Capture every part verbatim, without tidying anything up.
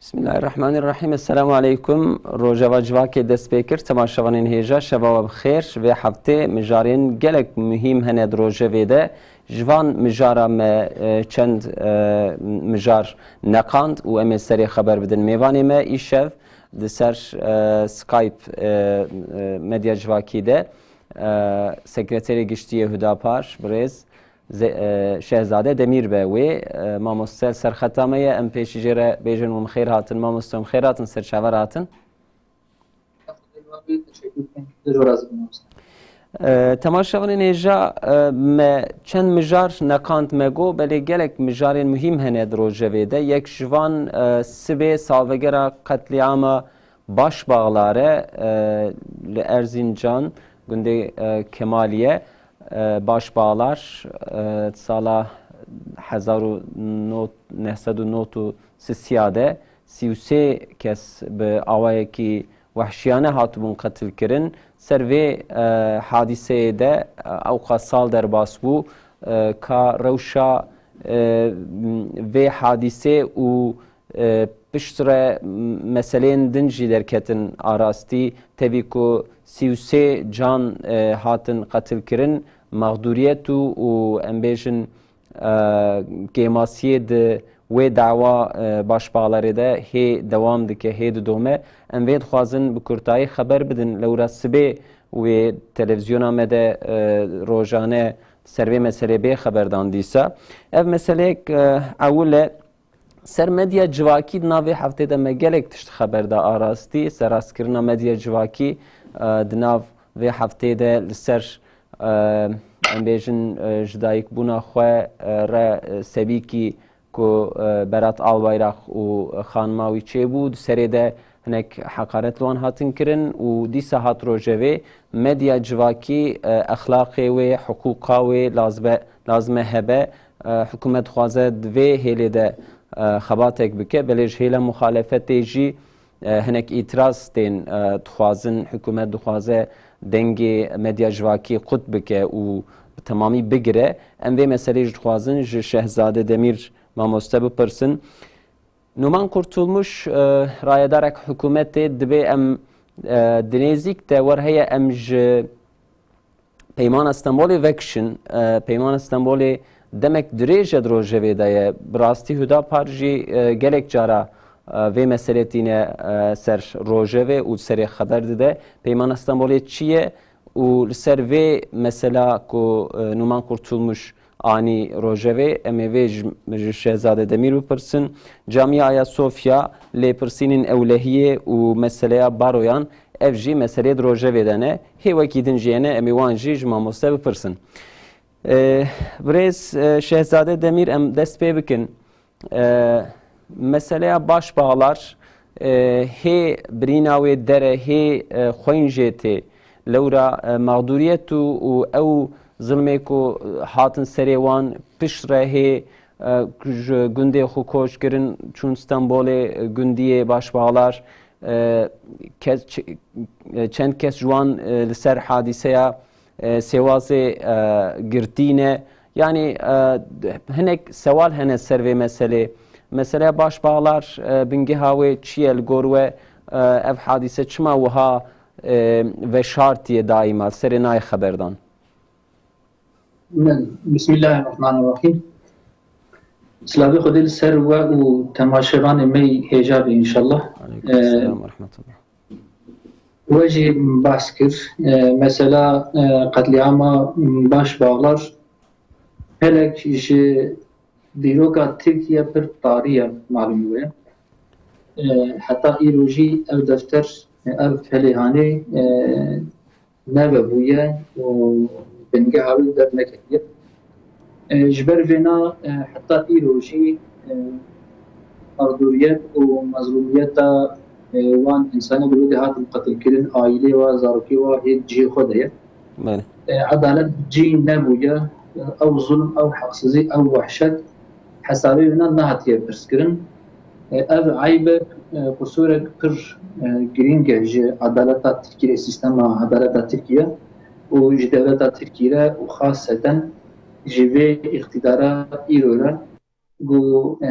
Bismillahirrahmanirrahim. Esselamu aleykum. Rojeva Civakê dest pê kir. Temaşevanên hêja, şeva we bi xêr. Vê heftê mijarên gelek muhîm hene di rojevê de. Ji van mijara me, e, çend, e, mijar neqand û em ê serê xeber bidin. Mêvanê me îşev li ser, e, Skype, e, e, Medya Civakî de, e, Sekreterê Giştî yê Hudapar, birêz Ze-, e, Şehzade Demîr be wê, e, mamoste li ser xeta me ye. Em pêşî jê re bêjin hûn xêr hatin. Mamoste, hûn xêr hatin, ser çaver hatin. E, temaşevanên hêja, e, me çend mijar neqand me got, belê gelek mijarên muhîm hene di rojevê de. Yek ji van, e, sibê salvegera qetlîama Başbağlar e, e, li Erzincan, gundê, e, Kemaliye, e, Başbağlar, e, sala hezar û neh sed û nod û sisiya de sî û sê kes bi awayekî wehşiyane hatibûn qetilkirin. Ser vê, e, hadîseyê de, e, ewqas sal derbas bû, e, ka rewşa, e, vê hadîsê û, e, piştre meseleyên din jî derketin arastî. Tevî ku sî û sê can, e, hatin qetilkirin, mexdûriyet û, û em bêjin, e, kêmasiyê di wê dawa, e, Başbağlarê de hê dewam dike, hê didome. Em vê dixwazin bi kurtayî xeber bidin. Lewra sibê wê televîzyona me de, e, rojane ser vê meselê bê xeberdan dîsa. Ev meseleyek, e, ewil e. Ser medya civakî di nav vê heftê de me gelek tişt xeber da arastî. Serrastkirina medya civakî, e, di nav vê heftê de li ser, e, em bêjin, e, ji dayikbûna xwe, e, re, e, sebîkî ku, e, Berat Albayrak û xanima wî çêbû, di serê de hinek heqaret li wan hatin kirin û dîsa hat rojevê medya civakî, e, exlaqê wê, hiqûqa wê lazbe-, lazime hebe. E, hikûmet dixwaze di vê hêlê de, e, xebatek bike, belê ji hêla muxalefetê jî, e, hinek îtiraz tên, e, dixwazin, hikûmet dixwaze dengê medya civakî qut bike û bi temamî bigire. Em vê meselê jî dixwazin ji Şehzade Demîr mamoste bipirsin. Numan Kurtulmuş, e, rayedarek hikûmetê, dibê em, e, di nêzîk de wer heye em ji Peymana Stenbolê vekişin. E, Peymana Stenbolê demek dirêj e di rojevê de ye. Bi rastî Hudapar jî, e, gelek cara, e, vê meselê tîne, e, ser rojevê û serê xeber dide. Peymana Stenbolê çi ye û li ser vê mesela ku, e, Numan Kurtulmuş anî rojevê, em ê vê ji, ji Şehzade Demîr bipirsin. Camia Ayasofya, lêpirsînên ewlehiyê û meseleya baroyan, ev jî meseleyê di rojevê de ne. Hê wekî din jî hene, em ê wan jî ji mamoste bipirsin. E, birêz, e, Şehzade Demîr, em dest pê bikin. E, meseleya Başbağlar, e, hê birîna wê dere, hê, e, xweyîn jê tê. Lewra, e, mexdûriyet û, û ew zilmê ku hatin serê wan piştre hê, e, ji gundê xwe koç kirin, çûn Stenbolê, e, gundiyê Başbağlar, e, kes, ç-, e, çend kes ji wan, e, li ser hadîseya e, sêwazê, e, girtî ne. Yanî, e, hinek sewal hene ser vê meselê. Meseleya Başbağlar, e, bingeha wê çi ye li gor we? E, ev hadîse çima wiha, e, veşartiye daîma? Serê nayê xeberdan. Belê. Bismillahirrahmanirrahim. Silavê Xwedê li ser we û temaşevanê me yî hêja be înşallah. Aleyküm selam ve rahmetullah. We jî behs kir. E, mesela, e, qetlîama Başbağlar gelek ji dîroka Tirkiye pir tarî ye, malûm we. E, heta îro jî ev defter, e, ev pelêhanê, e, nevebûye û bingeha wî derneketiye. E, ji ber vêna, e, heta îro jî, e, mexdûriyet û mezlûmiyeta, e, wan însanê bi wê de hatin qetilkirin, aîlê wa, zarokê wa hê cihê xwe de ye. Belê. E, edalet cî nebûye, e, ew zulm, ew heqsizî, ew wehşet hesabê wîna nehatiye pirs kirin. E, ev eybek, e, qusûrek pir, e, girîng e ji edaleta Tirkiyê, sîstema edaleta Tirkiyê û ji dewleta Tirkiyê re û xaseten ji vê îqtîdara îro re ku, e,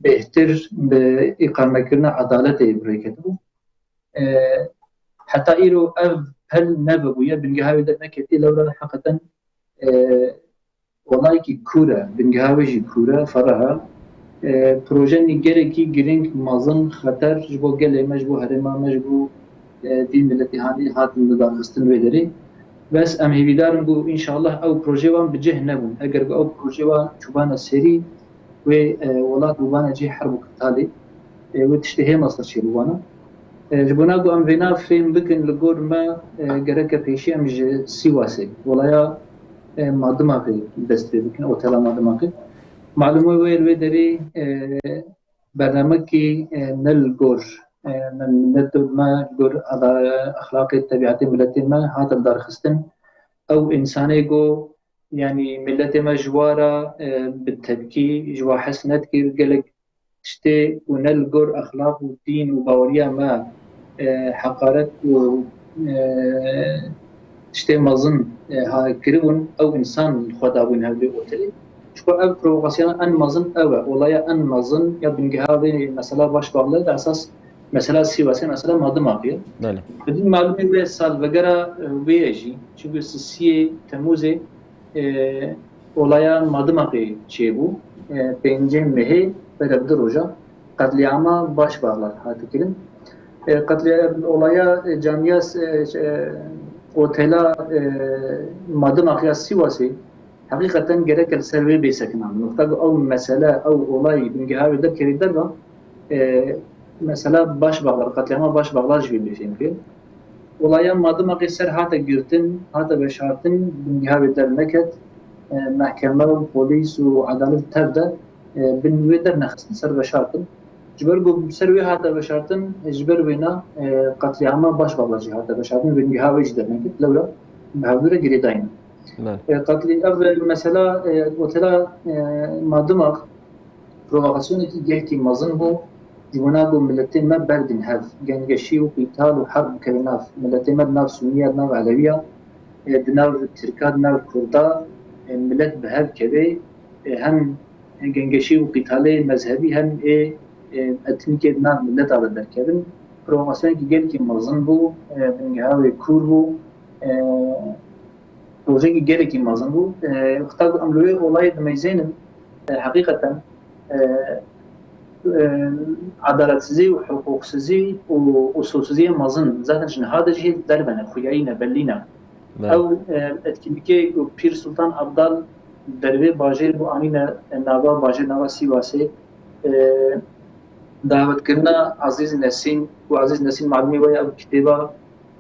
bêhtir bi îqamekirina edaletê bi rê ketibû. E, heta îro ev pel nevebûye, bingeha wê derneketiye, lewra heqeten, e, olayekî kûr e, bingeha wê jî kûr e, fereh e. E, projenî gelekî girîng, mezin, xeter ji bo gelê me, ji bo herêma me, ji bo, e, vî miletî hanî hatin lidarxistin wê derê. Bes em hêvîdar in ku înşallah ew projeyê wan bi cih nebûn. Eger ku ew projeyê wan çûbane serî, wê, e, welat bûbane cihê herb û qitalê. E, wê tiştê hê mezin çêbûbane. E, ji bona ku em vêna fêm bikin, li gor me, e, gereke pêşî em ji Sîwasê, olaya, e, Madimaxê dest pê bikin, otela Madimaxê. Malûm e wê li wê derê, e, bernamekî, e, ne li gor, e, me, milet me li gor ada-, exlaqê, tebîetê miletê me hate lidarxistin. Ew însanê ku, yanî miletê me ji wa re, e, bi tepkî, ji wa hez nedikir, gelek tiştê ku ne li gor exlaq û dîn û baweriya me, e, heqaret û, e, tiştê mezin, e, ha kiribûn, ew însan li xwe dabûn hevdê otelê. Çiku ev provokasyon en mezin ew e. Olaya en mezin ya bingeha vê mesela Başbagler esas mesela Sîwasê, mesela Madimaxê ye. Belê. Bi dîn malûmê wê salvegera, e, wê ye jî. Çimkî sisiyê Temûzê, e, olaya Madimaxê çêbû. E, pêncê mehê berevdi roja qetlîama Başbagler hate kirin. E, qetlî-, olaya, e, camiya, e, e, otela, e, Madimax ya Sîwasê heqîqeten gerek li ser wê bê sekinandin. Wexta ku ew mesele, ew olay bingeha wê derkevê derve, e, mesela Başbagler, qetlîama Başbagler jî wê bê fêm kirin. Olaya Madimaxê ser hate girtin, hate veşartin, bingeha wê derneket. E, mehkeme û polîs û edalet tev de, e, bin wê dernexistin, ser veşartin. Ji ber ku ser wê hate veşartin, e, ji ber wêna, e, qetlîama Başbagler jî hate veşartin, bingeha wê jî derneket. Lewra bi hevdû re girêdayî ne. Belê. E, qetlî-, ev, e, mesela, e, otela, e, Madimax provokasyonekî gelkî mezin bû, ji bona ku miletê me berdin hev, gengeşî û qîtal û herb bikeve nav. Miletê me di nav Sûniya, di nav Elewiya, e, di nav Tirka, di nav Kurda, e, milet bi hev keve, e, hem gengeşî û qîtalê mezhebî hem ê, e, etnîkê di nav mileta de derkevin. Provokasyonekî gelkî mezin bû, e, bingeha wê kûr bû. E, Projeyekî gelekî mezin bû. E, wexta ku em li wê olayê dimeyzênin, e, heqîqeten, e, e, edaletsizî û hiqûqsizî û usulsiziyê mezin zaten ji niha de jî derve ne, xuyayî ne, bellî ne. Belê. Ew, e, etkinlikê ku Pîr Sultan Abdal dervê bajêr bû anîne nava bajêr, nava Sîwasê, e, dawetkirina Ezîz Nesîn, ku Ezîz Nesîn malûmê we ye, ew kitêba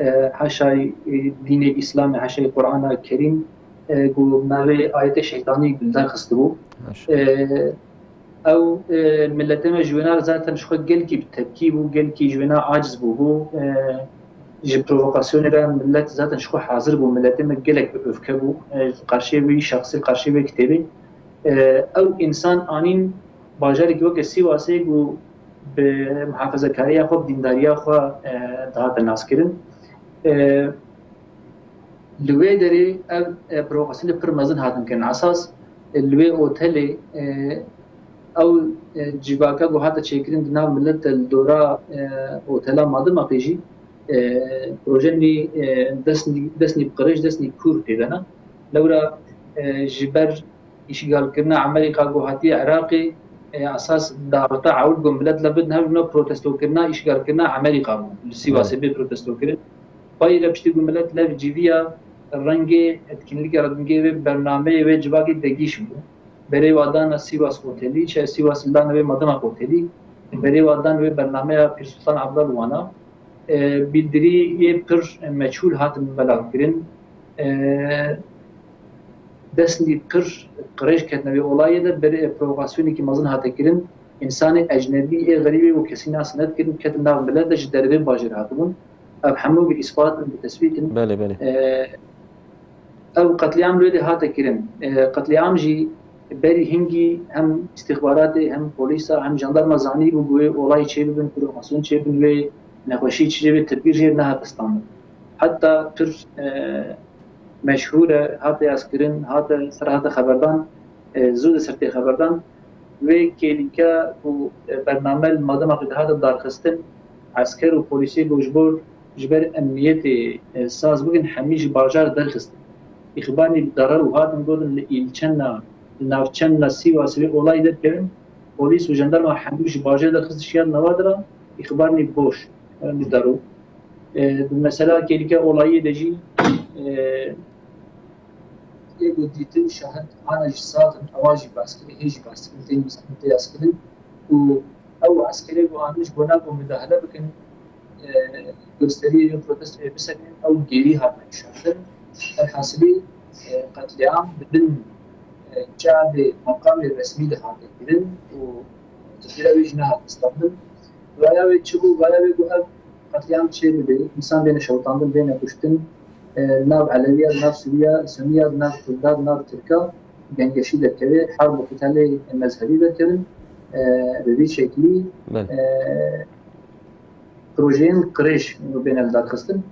e, heşayî, e, dînê Îslamê, heşayî Qur'ana Kerîm, e, ku navê ayetê şeytanî li dar xistibû. Haşa. E, ew, e, miletê me ji wêna re zaten ji xwe gelkî bi tepkî bû, gelkî ji wêna aciz bûbû. E, ji provokasyonê re milet zaten ji xwe hazir bû, miletê me gelek bi öfke bû, e, qarşiyê wî şexsî, qarşiyê wê kitêbê. E, ew însan anîn bajarekî weke Sîwasê ku bi muhafezekariya xwe, bi dîndariya xwe, e, dihate naskirin. E, li wê derê ev, e, provokasyonê pir mezin hatin kirin. Esas, e, li wê otelê, e, ew, e, civaka ku hate çêkirin di nav milet de li dora, e, otela Madimaxê jî, e, projenî, e, destnî, destnî bi qirêj, destnî kûr tê de ne. Lewra, e, ji ber îşgalkirina Amerîka ku hatiye Iraqê, e, esas daweta ewil ku milet li vir nehevîna protestokirina îşgalkirina Amerîka bû. Li Sîwasê bê protestokirin. Payî re piştî ku milet lev cîviya rengê etkinlikê re dingê wê bernameyê wê civakê degîş bû. Berê wa dana Sîwas Otelî, çe Sîwas dana wê Madimak Otelî. Berê wa dan wê bernameya Pîr Sultan Abdal wana. E, bîldirî yê pir meçhûl hatin belavkirin. E, destnî pir qirêj ketine wê olayê de, berê provokasyonekî mezin hate kirin. Însanê ecnebî, ê xerîbê û kesî nas nedikirin, ketin nav milet de, ji dervê bajêr hatibûn. Ev hemû bi îspat in, bi tesbît in. Belê, belê. E, ew qetlîam li wê de hate kirin. E, qetlîam jî berî hingî hem îstîxbaratê, hem polîsa, hem jandarma zanîbû ku wê olayî çêbibin, provokasyon çêbin, wê nexweşî çêbê, tepkî jê nehate standin. Heta pir, e, meşhûr e, hate yazkirin, hate ser hate xeberdan, e, zû de ser tê xeberdan. Vê kêlîke ku, e, bername li Madimaq dihate darxistin, esker û polîsê ku ji bo, ji ber emniyetê, e, saz bikin, hemî ji bajar derxistin. Îxbarnî bi darar û hatin gotin li îlçena, li navçena Sîwasê vê olayî derkevin, polîs û jandarma hemû ji bajar derxistin şiya nava dira, îxbarnî boş, e, li daro. E, di mesela kêlîke olayê de jî, e, Lê ku dîtin şahid hane jî saz in, ewa jî behs kirin, hê jî behs kirin, tên, tên eskirin. Û ew eskerê ku anîn ji bona ku midahale bikin, e, gösteriyê ya protestoyê bisekinin, ew gêrî hatine kişandin. Derhasilî, e, qetlîam bi bin, e, çavê meqamê resmî de hate kirin û tedbîra wê jî nehate standin. Raya wê çi bû? Raya wê ku ev qetlîam çêbibe, însan bêne şewitandin, bêne kuştin, e, nav Elewiya, nav Sûriya, Sunniya, nav Kurda, nav Tirka gengeşî derkeve, herb û qitalê mezhebî derkevin, e, bi vî şeklî, Belê. e, projeyên qirêj bêne lidarxistin.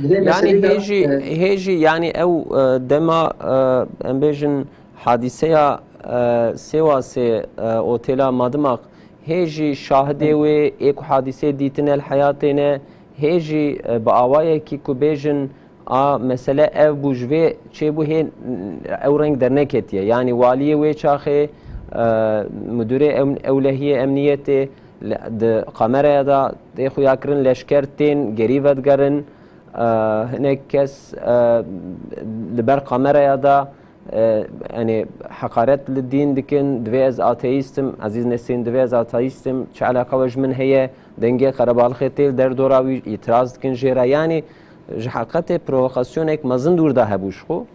Di vê Yani meselê de, hê jî, e, hê jî, yani ew, e, dema, e, em bêjin hadîseya, e, Sêwasê, e, otêla Madimaq, hê jî şahidê wê ê ku hadîsê dîtine li heyatê ne, hê jî, e, bi awayekî ku bêjin, a mesele ev bû, ji vê çêbû, hê ew reng derneketiye. Yani waliyê wê çaxê, e, mudûrê em-, ewlehiyê emniyetê, le-, di kameraya de tê xuyakirin, leşker tên gerî vedigerin, e, hinek kes, e, li ber kameraya de, e, yani heqaret li dîn dikin, divê ez ateîst im, Ezîz Nesîn, divê ez ateîst im, çi eleqa we ji min heye, dengê qerebalixê tê li derdora wî, îtiraz dikin jê re. Yani ji heqetê provokasyonek mezin dûr de hebû ji xwe.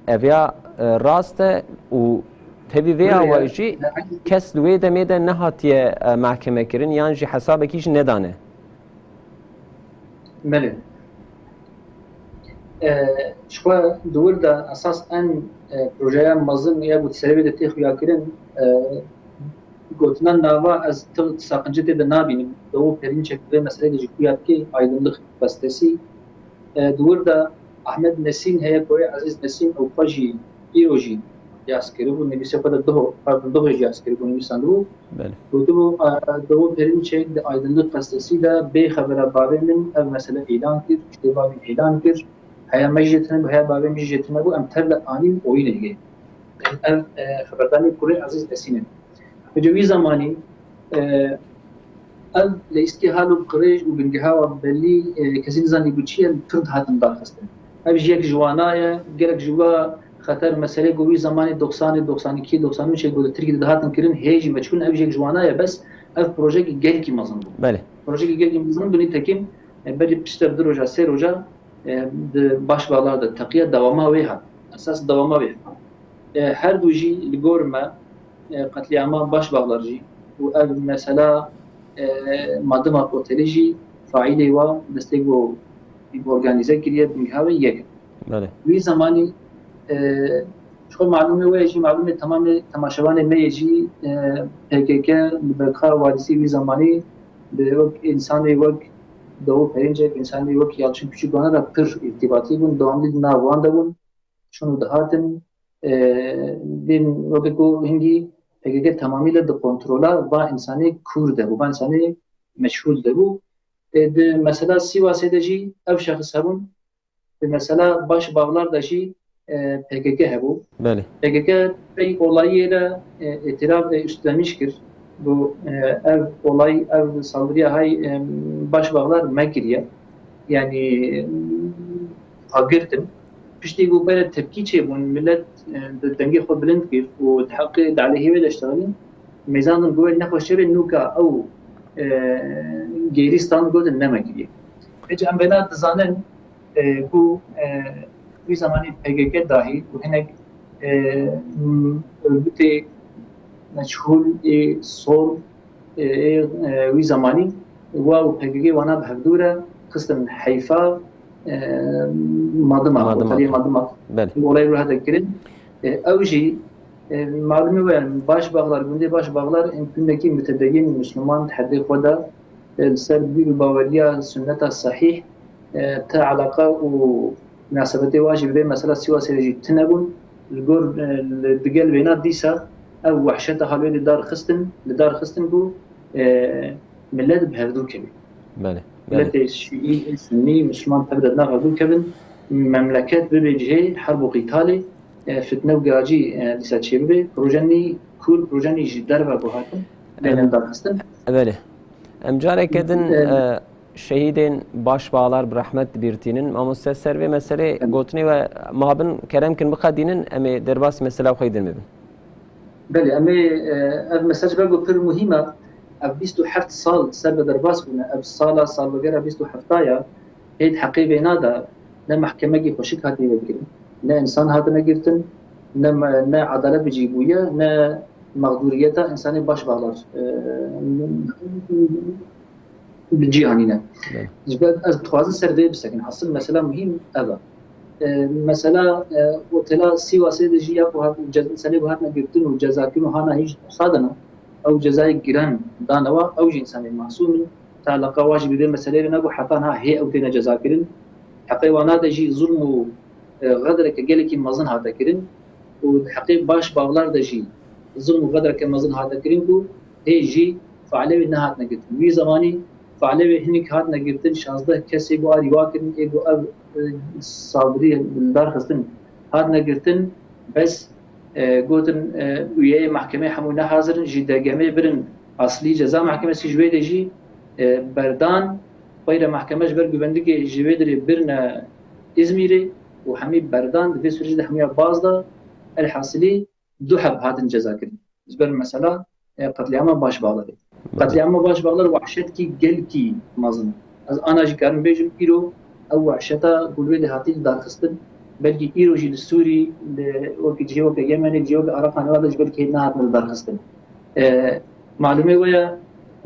Ev ya, e, rast e û tevî vê Belê, awayî jî e, kes li wê demê de nehatiye, e, mahkeme kirin yan jî hesabekî jî nedane. Belê. E, ji xwe di wir de esas en, e, projeya mezin ya ku di serê wê de tê xuyakirin, e, gotina nava ez ti-, saqince tê de nabînim. Dewo Perinçek di vê meseleyê de jî xuya dike, Aydınlık Gazetesi. E, di wir de Ahmet Nesîn heye, ku Ezîz Nesîn ew xwe jî îro jî cihaz kiribû, nivîsê xwe de doho, pardon, doho cihaz kiribû, nivîsandibû. Belê. Gotibû, e, Dewo Perinçek di Aydınlık Gazetesi de bê xebera bavê min ev mesele îlan kir, piştê bavê min îlan kir. Heya me jî jê tune bû, heya bavê min jî jê tune bû, em tev de anîn oyînê. Ev, e, xeberdanê kurê Ezîz Nesîn in. Ji wî zemanî, e, ev leyîstî hal û qirêj û bingeha wa belî, e, kesî nizanî ku çi ye, pir dihatin darxistin. Ev jî yek ji wana ye, gelek ji wa xeter meselê ku wî zemanî doxsanê, doxsan ikî, doxsan üçê ku li Tirkiyê de dihatin kirin, hê jî meçhûl in, ev jî yek ji wana ye, bes ev projeyekî gelkî mezin bû. Belê. Projeyekî gelkî mezin bû, nîtekim, e, berî piştre du roja, sê roja, e, di Başbahlar de teqiya dewama wê hat. Esas dewama wê hat. E, her du jî li gor me, e, qetlîama Başbahlar jî û ev mesela, e, Madimaq Otelî jî faîlê wa destê ku organîze kiriye, bingeha wê yek e. Belê. Wî zemanî, e, ji xwe malûmê we ye jî, malûmê temamê temaşevanê me yê jî, e, P K K li Beqa Wadîsî wî zemanî bi wek însanê wek Dewo Perinçek, însanê wek Yalçın Küçükdoğan'a da pir îrtibatî bûn, dewamlî di nav wan de bûn. Çûn û dihatin, e, bên weke ku hingî P K K temamî li di kontrola va însanê kûr de bû, va însanê meçhûl de bû. E, di mesela Sîwasê de jî ev şexs hebûn, di mesela Başbahlar de jî, e, P K K hebû. Belê. P K K pey olayê de, e, îtiraf, e, üstlenmiş kir. Got, e, ev olay, ev saldiriya hay, e, Başbahlar me kiriye. Yani, e, agirtin. Piştî ku bere tepkî çêbûn, millet, e, di dengê xwe bilind kir û di heqê, di aleyhê wê de iştixilîn. Mêzandin ku wê nexweş çêbe nûka ew, e, gêrî stand gotin ne me kiriye. Hiç em bêna dizanin, e, ku, e, wî zemanî P K K dahî û hinek, e, m-, örgütê meçhûl ê sol, e, ê, e, wî zemanî wa û P K K wana bi hevdû re xistin heyfa, e, Madimaq, Madimaq. Otelê Madimaq. Belê. Olay wî hate kirin. E, ew jî, e, malûmê we, Başbahlar, gundê Başbahlar, em gundekî mutedeyîn, Müslüman, di herdê xwe de, e, li ser bîr û baweriya sunneta sehîh, e, ti eleqa û minasebetê wan jî bi vê mesela Sîwasê re jî tune bûn. Li gor, e, li digel vêna dîsa, Ev wehşeta halê li dar xistin, li dar xistin ku, e, millet bi hevdû kevin. Belê, belê. Milletê şîî, sunnî, misliman tev de nav hevdû kevin. Memleket bibe cihê herb û qîtalê, e, fitne û giracî, e, dîsa çêbibe. Projenî kûr, projenî ji derve guhatin, bênin darxistin. Belê. Em careke din, e, e, şehîdên Başbağlar bi rehmet dibîrtînin. Mamoste, ser vê meselê gotinê we ma bin kerem kin biqedînin, em ê derbasî mesela xwe din bibin. Belê, em ê, e, ev mesaj be ku pir muhîm e. Ev bîst û heft sal ser bi derbas bûne. Ev sala salvegera bîst û hefta ya. Hêt heqê vêna de ne mehkemekî xweşik hatiye vekirin, ne însan hatine girtin, ne me-, ne edalet bi cî bûye, ne mexdûriyeta însanê Başbağlar, e, bi cî anîne. Belê. Ji ber ez dixwazim ser vê bisekin. Asil mesela muhîm ev e. E, mesela, e, otela Sîwasê de jî ya ku hat, cez-, însanê ku hatine girtin û cezakirin û hana hîç xadine, ew cezayê giran dane wa, ew jî însanê masûm in. Te eleqa wa jî bi vê meseleyê re nebû, heta niha hê ew têne cezakirin. Heqê wana de jî zulm û, e, xedreke gelekî mezin hate kirin û di heqê Başbağlar de jî zulm û xedreke mezin hate kirin ku hê jî fealê wê nehatine girtin. Wî zemanî fealê wê hinek hatine girtin, şazdeh kesê ku arî wa kirin, ê ku ev, e, saldiriye li dar xistin hatine girtin, bes, e, gotin, e, uyeyê mehkemê hemû ne hazir in, ji D G M'ê birin aslî ceza mehkemesî ji wê de jî, e, berdan, xweyre mehkeme ji ber guvendikê ji vê dirê birine Îzmîrê û hemî berdan, di vê sürecê de hemûya baz da. Elhasilî du heb hatin cezakirin. Ji ber mesela, e, qetlîama Başbağlarê. Belê. Qetlîama Başbağlar wehşetkî gelkî mezin e. Ez ana jî karim bêjim, îro ew wehşeta ku li wê de hatî lidarxistin, belkî îro jî li Sûrî, li wekî cihê weke Yemenê, cihê weke Iraqan, êwa de jî belkî hê nehatine lidarxistin. E, malûmê we ye,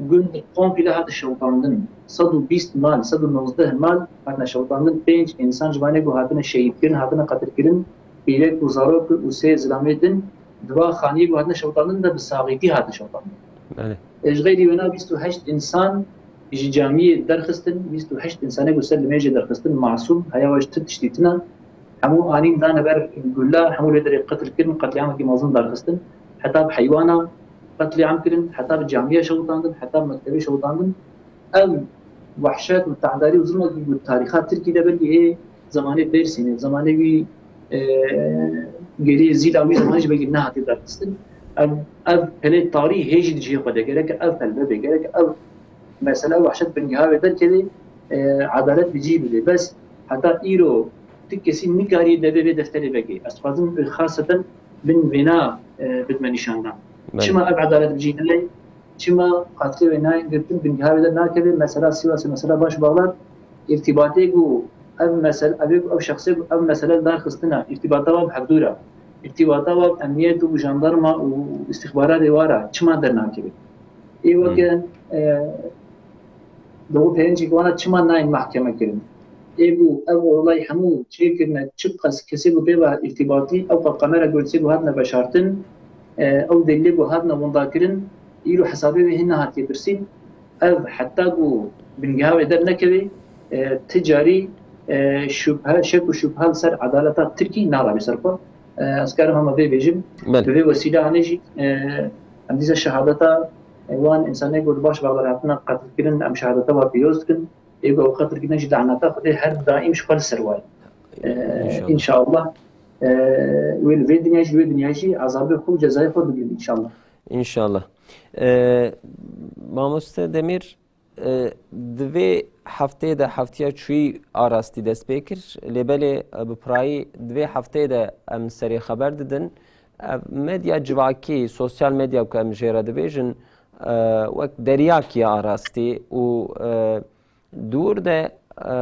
gund komple hate şewitandin. Sed û bîst mal, sed û nozdeh mal hatine şewitandin. Pênc însan ji vanê ku hatine şehîdkirin, hatine qetilkirin, pîrek û zarok û sê zilamê din di va xaniyê ku hatine şewitandin de bi saxîtî hatine şewitandin. Belê. E, ji xeyrî wêna bîst û heşt însan ji camiyê derxistin, bîst û heşt însanê ku ser limêjê derxistin, masûm, heya we ji tu tiştî tune. Hemû anîn dane ber gula, hemû lê derê qetil kirin, qetlîamekî mezin darxistin. Heta bi heywana qetlîam kirin, heta bi camiya şewitandin, heta bi mektebê şewitandin. Ev wehşet û tedarî û zulmekî ku tarîxa Tirkî de belkî ê zemanê Dêrsîmê, zemanê wî, e, gerî zîla wî zemanê jî belkî nehatiye darxistin. Ev, ev pelê tarî hê jî di cihê xwe de gerek ev pel vebe, gerek ev mesela wehşet bingeha wê derkeve, e, edalet bi cî bibe. Bes heta îro tu kesî nikarî devê vê defterê veke. Ez dixwazim xaseten bin vêna, e, bidime nîşandan. Belê. Çima ev edalet bi cî nayê? Çima qatilê wê nayên girtin, bingeha wê de nakeve? Mesela Sîwasê, mesela Başbağlar, îrtîbatê ku ev mesele, ev, ev şexsê ku ev mesele li dar xistine, îrtîbata wan bi hevdû re, îrtîbata wan bi emniyet û jandarma û îstîxbaratê wan re çima dernakeve? Ê weke, e, Dawî peyncek wana çima nayên mehkeme kirin? Ê ku ev olay hemû çêkirine, çiqas kesê ku pê ve îrtîbatî, ew qe kamera görüntüsê ku hatine veşartin, e, ew delîlê ku hatine windakirin, îro hesabê wê hin nehatiye pirsîn. Ev heta ku bingeha wê dernekeve, e, ti carî, e, şubhe, şek û şubha li ser edaleta Tirkî narabe ser xwe. E, ez karim hema vê bêjim. Belê. Bi vê wesîle anê jî, e, em dîsa şehadeta, e, wan însanê ku li Başbağlar hatine qetilkirin, em şehadeta wan pîroz dikin. Ê ku ew qetilkirin jî laneta Xwedê her daîm ji xwe li ser wa ye. E, înşallah. Înşallah. E, wê li vê dinya jî, wê dinya jî ezabê xwe û cezayê xwe bigrin înşallah. Înşallah. E, Mamoste Demîr, E, di vê hefteyê de heftiya çûyî arastî dest pê kir. Lê belê, e, bi pirayî di vê hefteyê de em serê xeber didin. Ev medya civakî, sosyal medya ku em jê re dibêjin, e, wek deryakî ye arastî û, e, dûr de, e,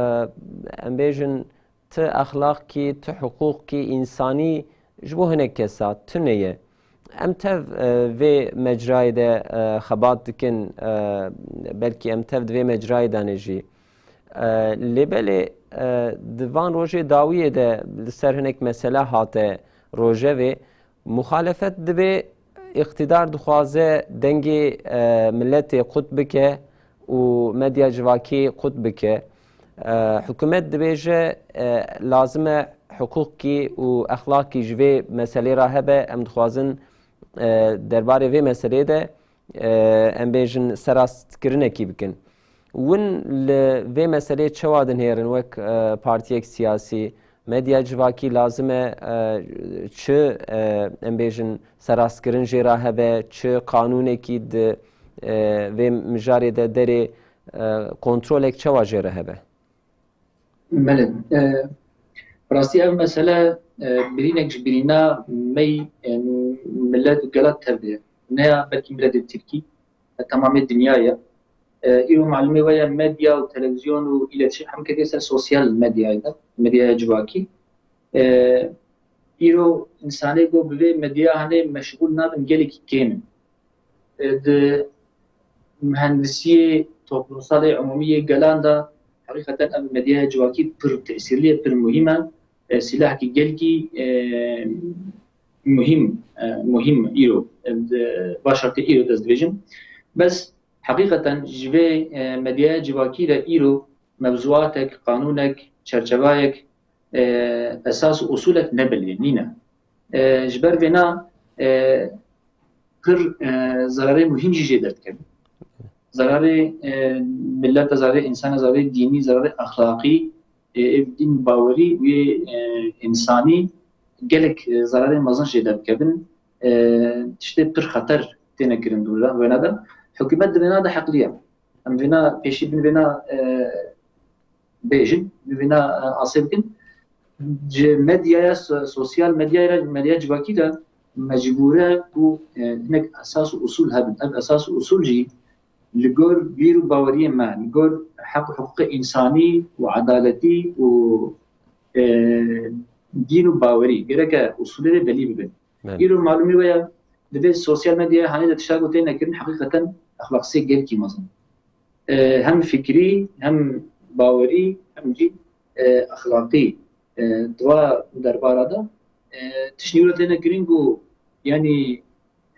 em bêjin, ti exlaqkî, ti hiqûqkî însanî ji bo hinek kesa tune ye. Em tev, e, vê mecrayê de, e, xebat dikin, e, belkî em tev di vê mecrayê de ne jî. E, lê belê, e, di van rojê dawiyê de li ser hinek mesele hate rojevê. Muxalefet dibê îqtîdar dixwaze dengê, e, miletê qut bike û medya civakî qut bike. E, hikûmet dibêje, e, lazim e hiqûqkî û exlaqkî ji vê meselê re hebe. Em dixwazin e, derbarê vê meseleyê de, e, em bêjin serastkirinekî bikin. Win li vê meseleyê çawa dinêrin wek, e, partiyek siyasî? Medya civakî lazim e, e, çi, e, em bêjin serastkirin jê re hebe, çi qanûnekî di, e, vê mijarê de derê, e, kontrolek çawa jê re hebe? Belê. E, rastî ev mesele, e, birînek ji birîna me yî, e, milet û gela tev de ye. Ne ya belkî miletê Tirkî, e, temamê dinya ye. E, îro malûmê we ye, medya û televîzyon û îletişim hemû kekê ser sosyal medyayê de, medyaya civakî. E, îro însanê ku bi vê medya hanê meşgûl nabin gelekî kêm in. E, di mühendisiyê toplumsalê umûmî yê gelan de heqîqeten ev medyaya civakî pir tesîrlî ye, pir muhîm e. E, sîlahekî gelkî, e, muhîm, e, muhîm îro, e, di, va şertê îro dest dibêjim. Bes heqîqeten ji vê, e, medyaya civakî de îro mewzuatek, qanûnek, çerçevayek, e, esas û usulek ne belê nîne. E, ji ber vêna, e, pir, e, zerarê muhîm jî jê derdikevin. Zerarê, e, millet, zerarê însan, zerarê dînî, zerarê exlaqî, e, ev dîn bawerî û yê, e, însanî gelek, e, zerarê mezin jê derdikevin. E, tiştê pir xeter têne kirin di wêna de. Hikûmet di vêna de heqlî ye. Em vêna pêşî bin vêna, e, bêjin, bin vêna, e, asê bikin. Ji medyaya so-, sosyal medyaya, medya civakî de mecbûr e ku, e, hinek esas û usul hebin. Ev esas û usul jî li gor bîr û baweriyên me, li gor heq û hiqûqê însanî û edaletî û, e, dîn û bawerî gereke usulê vê belî bibin. Belê. Îro malûmî we ye, di vê sosyal medyaya hanê de tişta ku têne kirin heqîqeten exlaqsê gelkî mezin. E, hem fikrî, hem bawerî, hem jî, e, exlaqî. E, di va derbara de, e, tiştî wilo têne kirin ku, yanî,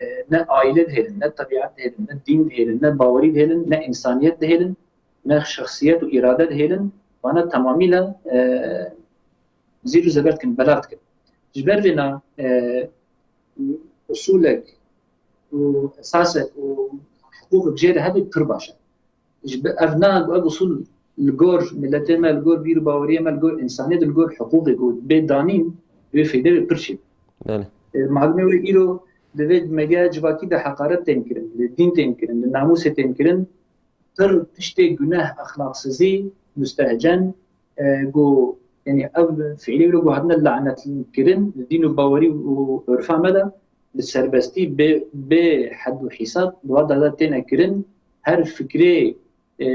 e, ne aîle dihêlin, ne tebîet dihêlin, ne dîn dihêlin, ne bawerî dihêlin, ne însaniyet dihêlin, ne şexsiyet û îrade dihêlin, vana temamî le, e, zîr û zeber dikin, belav dikin. Ji ber vêna, e, usulek û esasek û hiqûqek jê re hebe pir baş e. Ji ber ev na ku ev usul li gor miletê me, li gor bîr û baweriyê me, li gor însaniyetê, li gor hiqûqê ku bê danîn, wê feyde wê pir çê. Belê. E, malûmê wê îro di vê medyaya civakî de heqaret tên kirin, li dîn tên kirin, li namûsê tên kirin. Pir tiştê guneh, exlaqsizî, mustehcen, e, ku, yanî ev fiîlê wilo ku hatine lanetkirin li dîn û bawerî û urfa me de, li serbestî bê, bê hed û hîsab, di wa de têne kirin, her fikrê, e,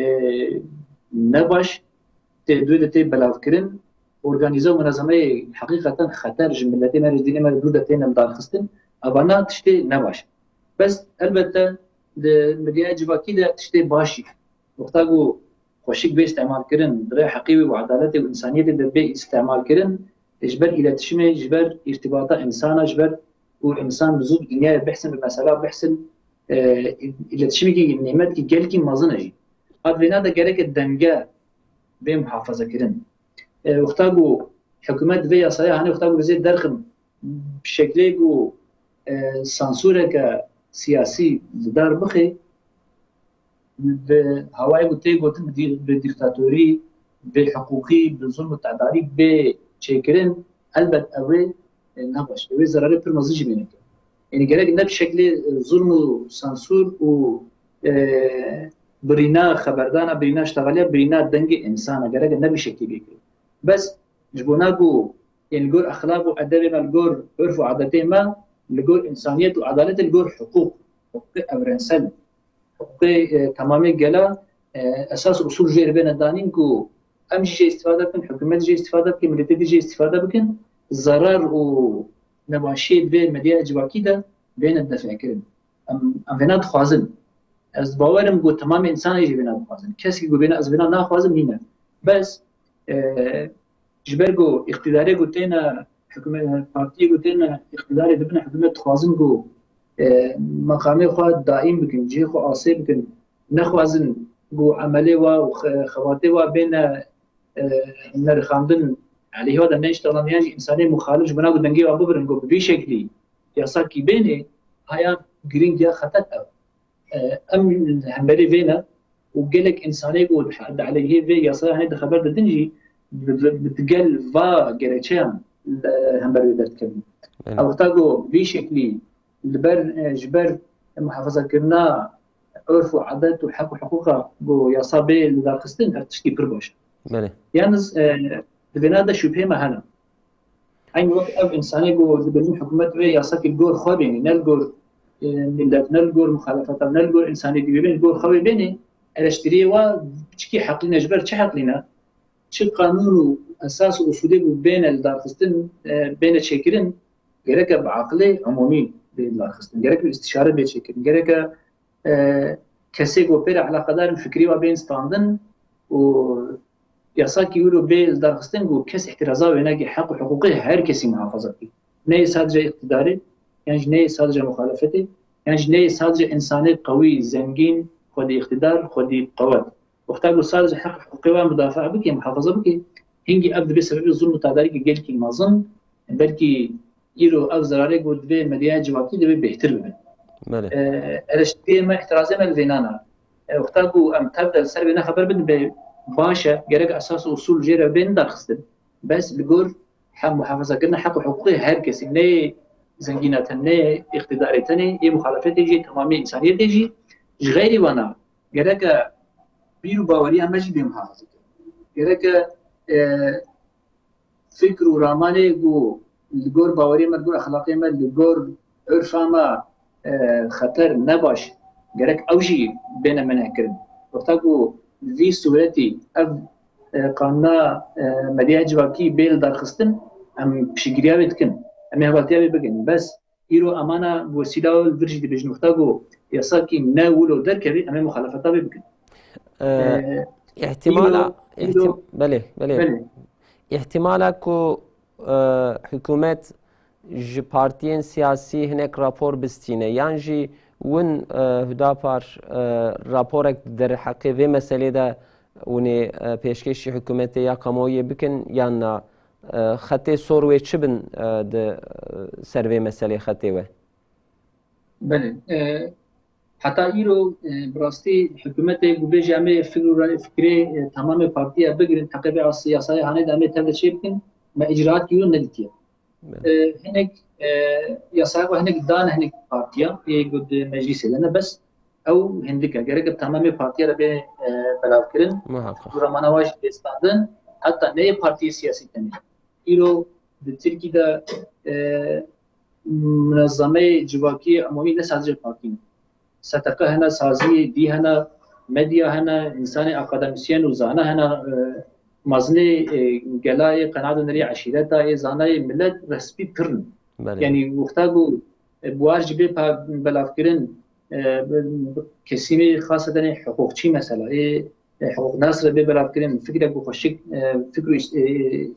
nebaş tê, dû de tê belavkirin, organîze û munezemeyê heqîqeten xeter ji miletê me re, ji dînê me re dûr de têne lidarxistin, evana tiştê nebaş. Bes elbette di medyaya civakî de tiştê baş jî. Wexta ku xweşik bê îstemal kirin, di rê heqî wê û edaletê û însaniyetê de bê îstemal kirin, ji ber îletişimê, ji ber îrtibata însana, ji ber ku însan bi zû bi dinyayê bihsin, bi mesela bihsin, e, îletişimekî nîmetkî gelkî mezin e jî. Hat vêna de gereke denge bê muhafaza kirin. E, wexta ku hikûmet vê yasaya hanê wexta ku vizê derxin bi şeklê ku, e, sansûreke siyasî li dar bixê, bi hawayê ku tê gotin bi dî-, bi dîktatorî, bi hiqûqî, bi zulm û tedarî bê çêkirin, elbet ew ê, e, nebaş. Ew ê zerarê pir mezin jî bêne kirin. Yanî gerek ne bi şeklê, e, zulm û sansûr û, e, birîna xeberdana, birîna ştexaliya, birîna dengê însana, gerek ne bi şeklî bê kirin. Bes ji bona ku yên li gor exlaq û edebê me, li gor urf û adetê me, li gor însaniyet û edaletê, li gor hiqûq, hiqûqê evrensel, hiqûqê, e, temamê gela, e, esas û usul jê re bêne danîn ku em jî jê îstifade bikin, hikûmet jê îstifade bikin, miletê dî jê îstifade bikin, zerar û nebaşiyê di vê medyaya civakî de bêne defekirin. Em, em vêna dixwazin. Ez bawer im ku temamê însanê jî vêna dixwazin. Kesekî ku vêna, ez vêna naxwazim, nîne. Bes, e, ji ber ku îqtîdarê ku têne hikûmet, partiyê ku têne îqtîdarê dibine hikûmet dixwazin ku, e, meqamê xwe daîm bikin, cihê xwe asê bikin, nexwazin ku emelê wa û xe-, xebatê wa bêne, e, nerixandin, aleyhê wa de ne îştexlan, yan jî însanê muxalif ji bona ku dengê wa bibirin, ku bi vî şeklî yasakî bênê, haya girîng ya xeter ev. E, em hemberî vê ne û gelek însanê ku di aleyhê vê yasaya hene di xeber didin jî bi, bi, bi digel va gereçeyan, e, hember vê derdikevin. Belê. Ew wexta ku vî şeklî li ber, e, ji ber muhafazakirina urf û adet û heq û hiqûqa ku yasa bê lidarxistin, ev tiştî pir baş e. Belê. Yalnız, e, di vêna de şübhê me hene. Eynî wek ev însanê ku dibêjin hikûmet vê yasakî li gor xwe bênî, ne li gor, e, millet, ne li gor muxalefeta, ne li gor însanê dî bênî, li gor xwe bênî, eleştiriyê wa çikî heqlî ne, ji ber çi heqlî ne? Çi qanûn û esas û usulê ku bêne lidarxistin, e, bêne çêkirin, gereke bi aqilê umûmî bê lidarxistin, gereke bi îstişare bê çêkirin, gereke e, kesê ku pê re eleqedar in fikrê wa bên standin û yasakî wilo bê lidarxistin ku kes îhtiraza wê nake, heq û hiqûqê her kesî muhafaza bike. Neyê sadece îqtidarê, yan jî neyê sadece muxalefetê, yan jî neyê sadece însanê qewî, zengîn, xwedî îqtidar, xwedî qewet. Wexta ku sadece heq û hiqûqê wan mudafaa bike, muhafaza bike, hingî ev dibe sebebê zulm û tadarîkê gelkî mezin, belkî îro ev zerarê ku divê medyaya civakî divê bêhtir bibin. Belê. E, eleştiriyê me, îtirazê me li vênan e. E, wexta ku em tev de li ser vêne xeber bidin, bê baş e, gerek esas û usul jê re bên darxistin. Bes li gor hem muhafazakirina heq û hiqûqê her kesî, neyê zengîna tenê, neyê îqtidarê tenê, yê muxalefetê jî, temamê însaniyetê jî, ji xeyrî wana, gereke bîr û baweriya me jî bê muhafaza kirin. Gereke, e, fikr û ramanê ku li gor baweriyê me, li gor exlaqê me, li gor urfa me, e, xeter, ne baş, gerek ew jî bêne menehkirin. Wexta ku vî sûretî ev, e, qanûna, e, medyaya civakî bê lidarxistin, em piştgiriya wê dikin, em ê hevaltiya wê bikin. Bes îro emana wesîla li vir jî dibêjin, wexta ku yasakî ne wilo derkevî, em ê muxalefeta wê bikin. E, E, îhtimala, îro, îhtim-, îro, belê, belê. Belê. Îhtimala ku, e, hikûmet ji partiyên siyasî hinek rapor bistîne, yan jî win, e, Hudapar, e, raporek derheqê vê meselê de winê, e, pêşkêşî hikûmetê ya kamuoyê bikin, yan na, e, xetê sor wê çi bin, e, di, e, ser vê meselê xetê we? Belê. E, heta îro, e, bi rastî hikûmetê ku bêje em ê fikr û ra-, fikrê, e, tamamê partiya bigirin, heqê vê as-, yasayê hanê de em ê tev de çê bikin, me îcraat îro nedîtiye. Belê. E, hinek, e, yasaya ku hinek dan hinek partiya, ê ku di meclîsê de ne bes ew hindik e. Gerek bi tamamê partiya re bê, e, belavkirin. Muhakkak. Û ramana wa jî bê standin, heta neyê partiyê siyasî tenê. Îro di Tirkî de, e, munezemeyê civakî umûmî ne sadece partî ne. S T Q hene, saziyê dî hene, medya hene, însanê akademîsyen û zana hene, e, mezinê, e, gelayê, qenaat û nerê eşîreta, ê zanayê milet rehspî pir in. Belê. Yanî wexta ku, e, buhar jî bê pa-, belavkirin, e, bi, bi kesîmê xasetenê hiqûqçî mesela, ê, e, hiqûqnas re bê belavkirin, fikrek ku xweşik, e, fikr û îş-, e,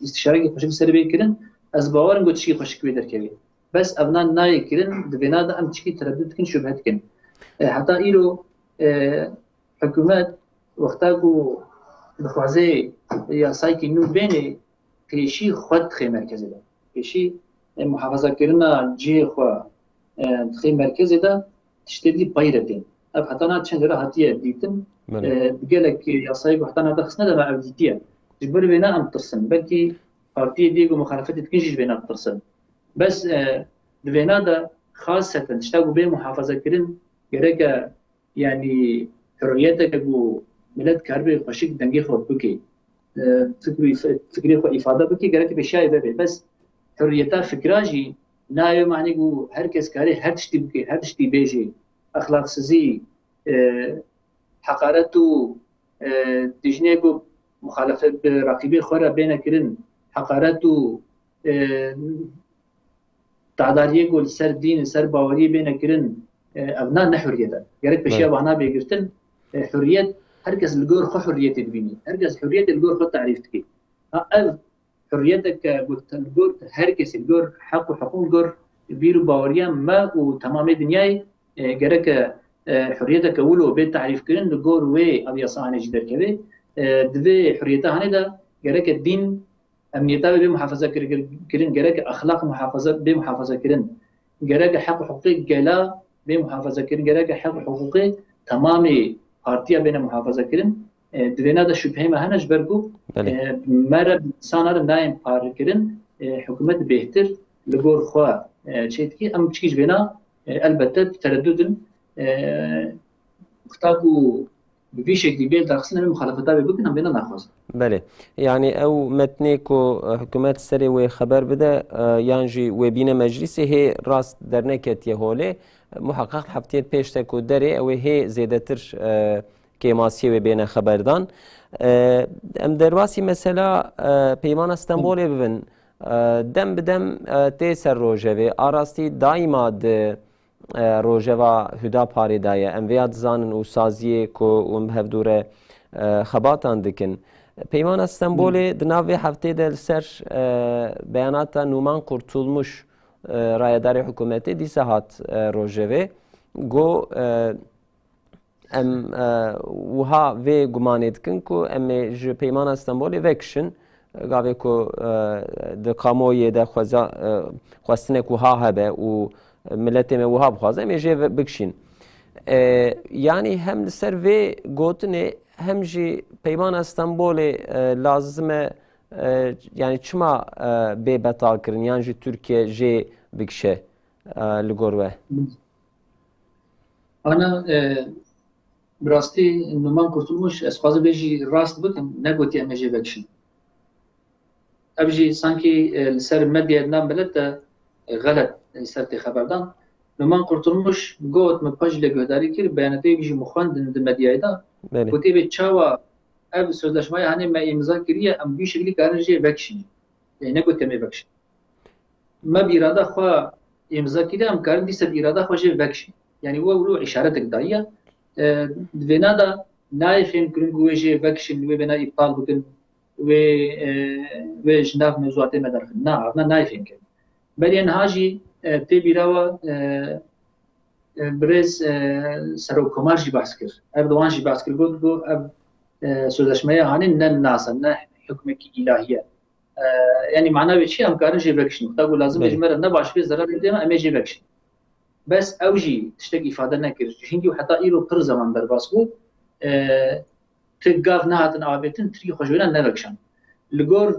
îstişarekî xweşik ser bê kirin, ez bawer im ku tişkî xweşik wê derkevê. Bes evna nayê kirin, di vêna de em tişkî tereddût dikin, şubhe dikin. E, heta îro, e, hikûmet wexta ku dixwaze yasayekî nû bênê, pêşî xwe dixê merkezê de. Pêşî, e, muhafazakirina cihê xwe, e, dixê merkezê de, tiştê dî pey re tên. Ev heta na çend re hatiye dîtin. Belê. E, bi gelek yasayê ku heta na de xistine de me ev dîtiye. Ji ber vêna em ditirsin. Belkî partiyê dî ku muxalefetê dikin jî ji vêna ditirsin. Bes, e, di vêna de xaseten tişta ku bê muhafaza kirin, gereke, yanî, hurriyeteke ku milet karibe xweşik dengê xwe bike, e, fikr û îf-, fikrê xwe îfade bike, gereke pêşiya wê vebe. Bes hurriyeta fikra jî nayê manî ku her kes kare her tiştî bike, her tiştî bêje. Exlaqsizî, e, heqaret û, e, dijnê ku muxalefet bi reqîbê xwe re bêne kirin, heqaret û, e, tadariyê ku li ser dîn, li ser baweriyê bêne kirin, e, evna ne hurriyet e. Gerek pêşiya, belê, vana bê girtin, e, hurriyet, her kes li gor xwe hurriyetê dibînî. Her kes hurriyetê li gor xwe tarîf dike. Ha, ev hurriyeteke ku te li gor her kesî, li gor heq û hiqûq, li gor bîr û baweriya me û temamê dinyayê, e, gereke, e, hurriyeteke wilo bê tarîfkirin, li gor wê ev yasa hanê jî derkeve. E, di vê hurriyeta hanê de gereke dîn, emniyeta wê bê muhafaza kir-, kir-, kirin, gereke exlaq muhafaza, bê muhafaza kirin, Gereke heq û hiqûqê gela bê muhafaza kirin, gereke heq û hiqûqê temamê partiya bêne muhafaza kirin. E, di vêna de şubheyê me hene, ji ber ku, Belê. e, me re, insana re nayên parkirin, e, hikûmet bêhtir li gor xwe, e, çê dikî. Em piçkî ji vêna, e, elbette bi teredûd in. E, wexta ku bi vî şeklî bên derxistin, em ê muxalefeta wê bikin, em vêna naxwazin. Belê. Yanî ew metnê ku, e, hikûmet serê wê xeber bide, e, yan jî wê bîne meclîsê, hê rast derneketiye holê. Muheqeq heftiyê pêş de ku derê, ew ê hê zêdetir, e, kêmasiyê wê bêne xeberdan. E, em derbasî mesela, e, Peymana Stenbolê bibin. E, dem bi dem, e, tê ser rojevê. A rastî daîma di, e, rojeva Hudaparê de ye. Em vêya dizanin û saziyê ku hûn bi hevdû re, e, xebatan dikin. Peymana Stenbolê di nav vê heftê de li ser, e, beyanata Numan Kurtulmuş, e, rayedarê hikûmetê dîsa hat, e, rojevê. Got, e, Em, e, wiha vê gumanê dikin ku em ê ji Peymana Stenbolê vekişin. Gavê ku, e, di kamuoyê de xweza-, e, xwestinek wiha hebe û miletê me wiha bixwaze, em ê jê ve-, bikişîn. E, yanî hem li ser vê gotinê hem jî Peymana Stenbolê, e, lazim e, e, yanî çima, e, bê betal kirin yan jî Tirkiye jê bikişe, e, li gor we? Ana, e, bi rastî Numan Kurtulmuş, ez xwazim vê jî rast bikim, negotiye em ê jê vekişin. Ev jî sankî, e, li ser medyaya nav milet de, e, xelet li ser tê xeberdan. Numan Kurtulmuş got, min paş lê guhdarî kir, beyanatê wî jî min xwendin di medyayê de. Belê. Gotê, bê çawa ev sözleşmeya hanê me îmza kiriye, em bi vî şeklî karin jê vekişin. Lê negotiye em ê vekişin. Me bi îrada xwe îmza kiriye, em karin dîsa bi îrada xwe jê vekişin. Yanî we wilo îşaretek dayiye. E, di vêna de nayê fêhm kirin ku wê jê vekişin, wê bêna îptal bikin, wê, e, wê ji nav mewzuatê me derxin. Na, na, nayê fêhm kirin. Berê niha jî, e, tê bîra we, e, e, birêz, e, Serokkomar jî behs kir. Erdogan jî behs kir, got, got, ev, e, sözleşmeya hanê ne nas e, ne hukmekî îlahî ye. E, yanî mana wê çi ye? Em karin jê vekişin. Wexta ku lazim e Belê. ji me re ne baş bê, zerarê bidê me, em ê jê vekişin. Bes ew jî tiştek îfade nekir. Ji hingî û heta îro pir zeman derbas bû. E, ti gav nehatin avêtin, Tirkî xwe ji wêna nevekişand. Li gor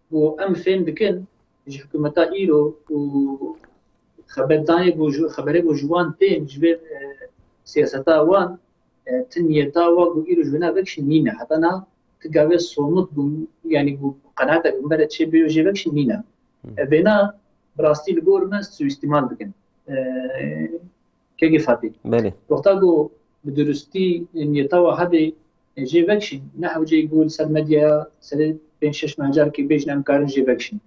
ku em fêm dikin, ji hikûmeta îro û xeberdanê ku ji, xeberê ku ji wan tên, ji vê, e, siyaseta wan, e, ti niyeta wa ku îro ji wêna vekişin nîne. Heta niha ti gavê somut bû, yanî ku qenaetek bi me re çê bê û jê vekişin nîne. Hı. E, vêna bi rastî li gor me suîstîmal dikin. E, Kekê Fatî. Belê. Wexta ku bi durustî niyeta wa hebe, e, jê vekişin, ne hewce ku li ser medyaya serê pênc şeş meha carkê bêjin em karin jê vekişin.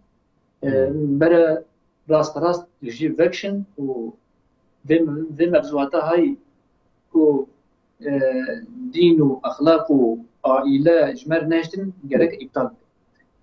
E, Hmm. bere rasterast jî vekişin û vê, vê mevzuata hay ku, e, dîn û exlaq û aîle ji me re nehiştin gerek îptal bikin.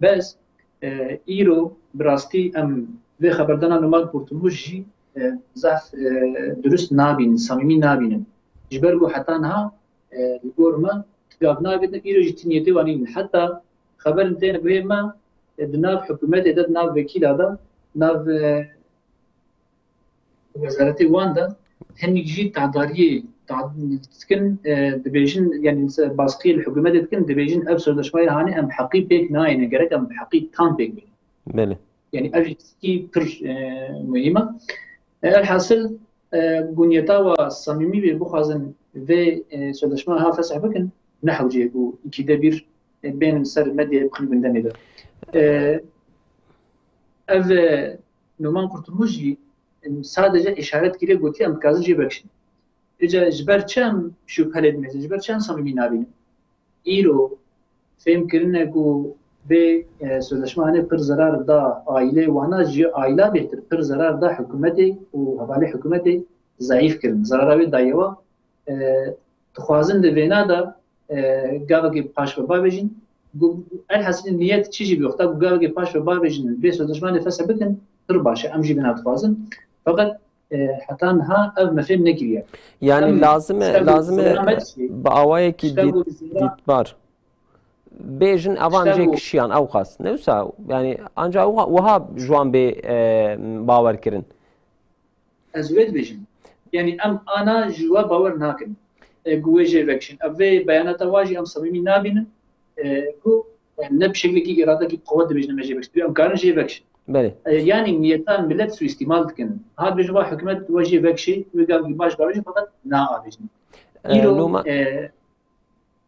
Bes, e, îro bi rastî em vê xeberdana Numan Kurtulmuş jî, e, zehf, e, durust nabînin, samîmî nabînin. Ji ber ku heta niha, e, li gor me ti gav nabînin, îro jî ti niyetê wan nînin. Heta xeberin têne guhê me, e, di nav hikûmetê de, di nav vekîla de, nav, e, wezaretê wan de hinek jî tedariyê ta-, dikin, e, dibêjin, yanî se-, baskiyê li hikûmetê dikin, dibêjin ev sözleşmeya hanê em heqî pêk nayêne, gerek em bi heqî tam pêk bêne. Belê. Yanî ev jî tiştekî pir, e, muhîm e. E, elhasil, e, ku niyeta wa samîmî bê bixwazin vê, e, sözleşmeya ha fesih bikin, ne hewce ye ku îkî de bîr, e, bên li ser medyayê bixin gündemê de. E, ev, e, Numan Kurtulmuş jî, em, sadece îşaret kiriye, gotiye em dikarin jê vekişin. Îca ji ber çi em şubhe lê dimêzin, ji ber çi em samîmî nabînin? Îro fêm kirine ku vê, e, sözleşmeyanê pir zerar da aîleyê wana, ji aîla bêhtir pir zerar da hikûmetê û hevalê hikûmetê zayîf kirin. Zerara wê daye wa, e, dixwazin di vêna de, e, gavekê paş ve bavêjin. Gu-, elhasilî niyet çi jî bî, wexta ku gavekê paş ve bavêjin, vê sözleşmeyanê fesih bikin, pir baş e, em jî vêna dixwazin. Feqet, e, heta niha ev me fêm nekiriye. Yanî Em lazim e, ser lazim e selamet jî, bi awayekî tişta dît-, ku zira dîtbar bêjin, evan tişta jê ku kişiyan ew qas. Ne wisa, yanî anca wiha, wiha ji wan bê, e, bawer kirin. Ez wê dibêjim. Yanî em ana ji we bawer nakin. E, ku wê jê vekişin. Ev vê beyanata wa jî em samîmî nabînin. E, ku, e, ne bi şeklekî îradekî bi qewet dibêjin em ê jê vekişin. Em karin jê vekişin. Belê. E, yanî niyetan millet suîstîmal dikin. Ha dibêjin va hikûmet we jê vekişî, wê gavekî baş bavêjin, fakat na avêjin. E, Îro, Nûma-, e,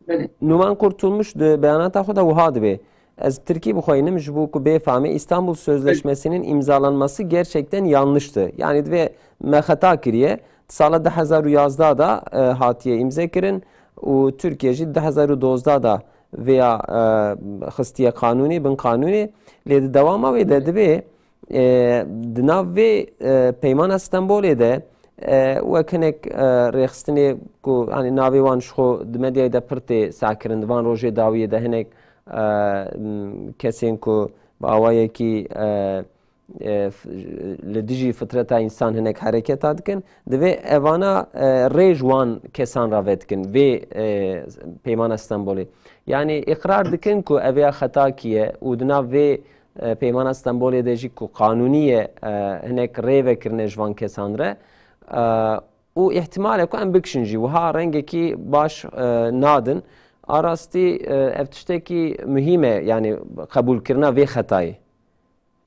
Belê. Numan Kurtulmuş di beyanata xwe de wiha dibê, Ez tirkî bixweynim ji bo ku bê famê, İstanbul Sözleşmesi'nin imzalanması gerçekten yanlıştı. Yani divê me xeta kiriye. Sala du hezar û yazdeh de, e, hatiye imze kirin û Tirkiye jî du hezar û dozdeh de vêya, e, xistiye qanûnê, bin qanûnê. Lê di dewama wê de dibê, e, di nav vê, e, Peymana Stenbolê de, e, wek hinek, e, rêxistinê ku, hani, navê wan ji xwe di medyayê de pir tê sakirin, di van rojê dawiyê de hinek, e, m, kesên ku bi awayekî, e, e, f-, li dijî fitreta însan hinek hereketa dikin, divê evana, e, rê ji wan kesan re vedikin, vê, e, Peymana Stenbolê. Yani îqrar dikin ku ev ya xetakî ye û di nav vê, e, Peymana Stenbolê de jî ku qanûnî ye, e, hinek rê vekirine ji van kesan re. E, û îhtimal e ku em bikişin jî. Wiha rengekî baş, e, nadin. A rastî, e, ev tiştekî muhîm e, yani qebûlkirina vê xetayê.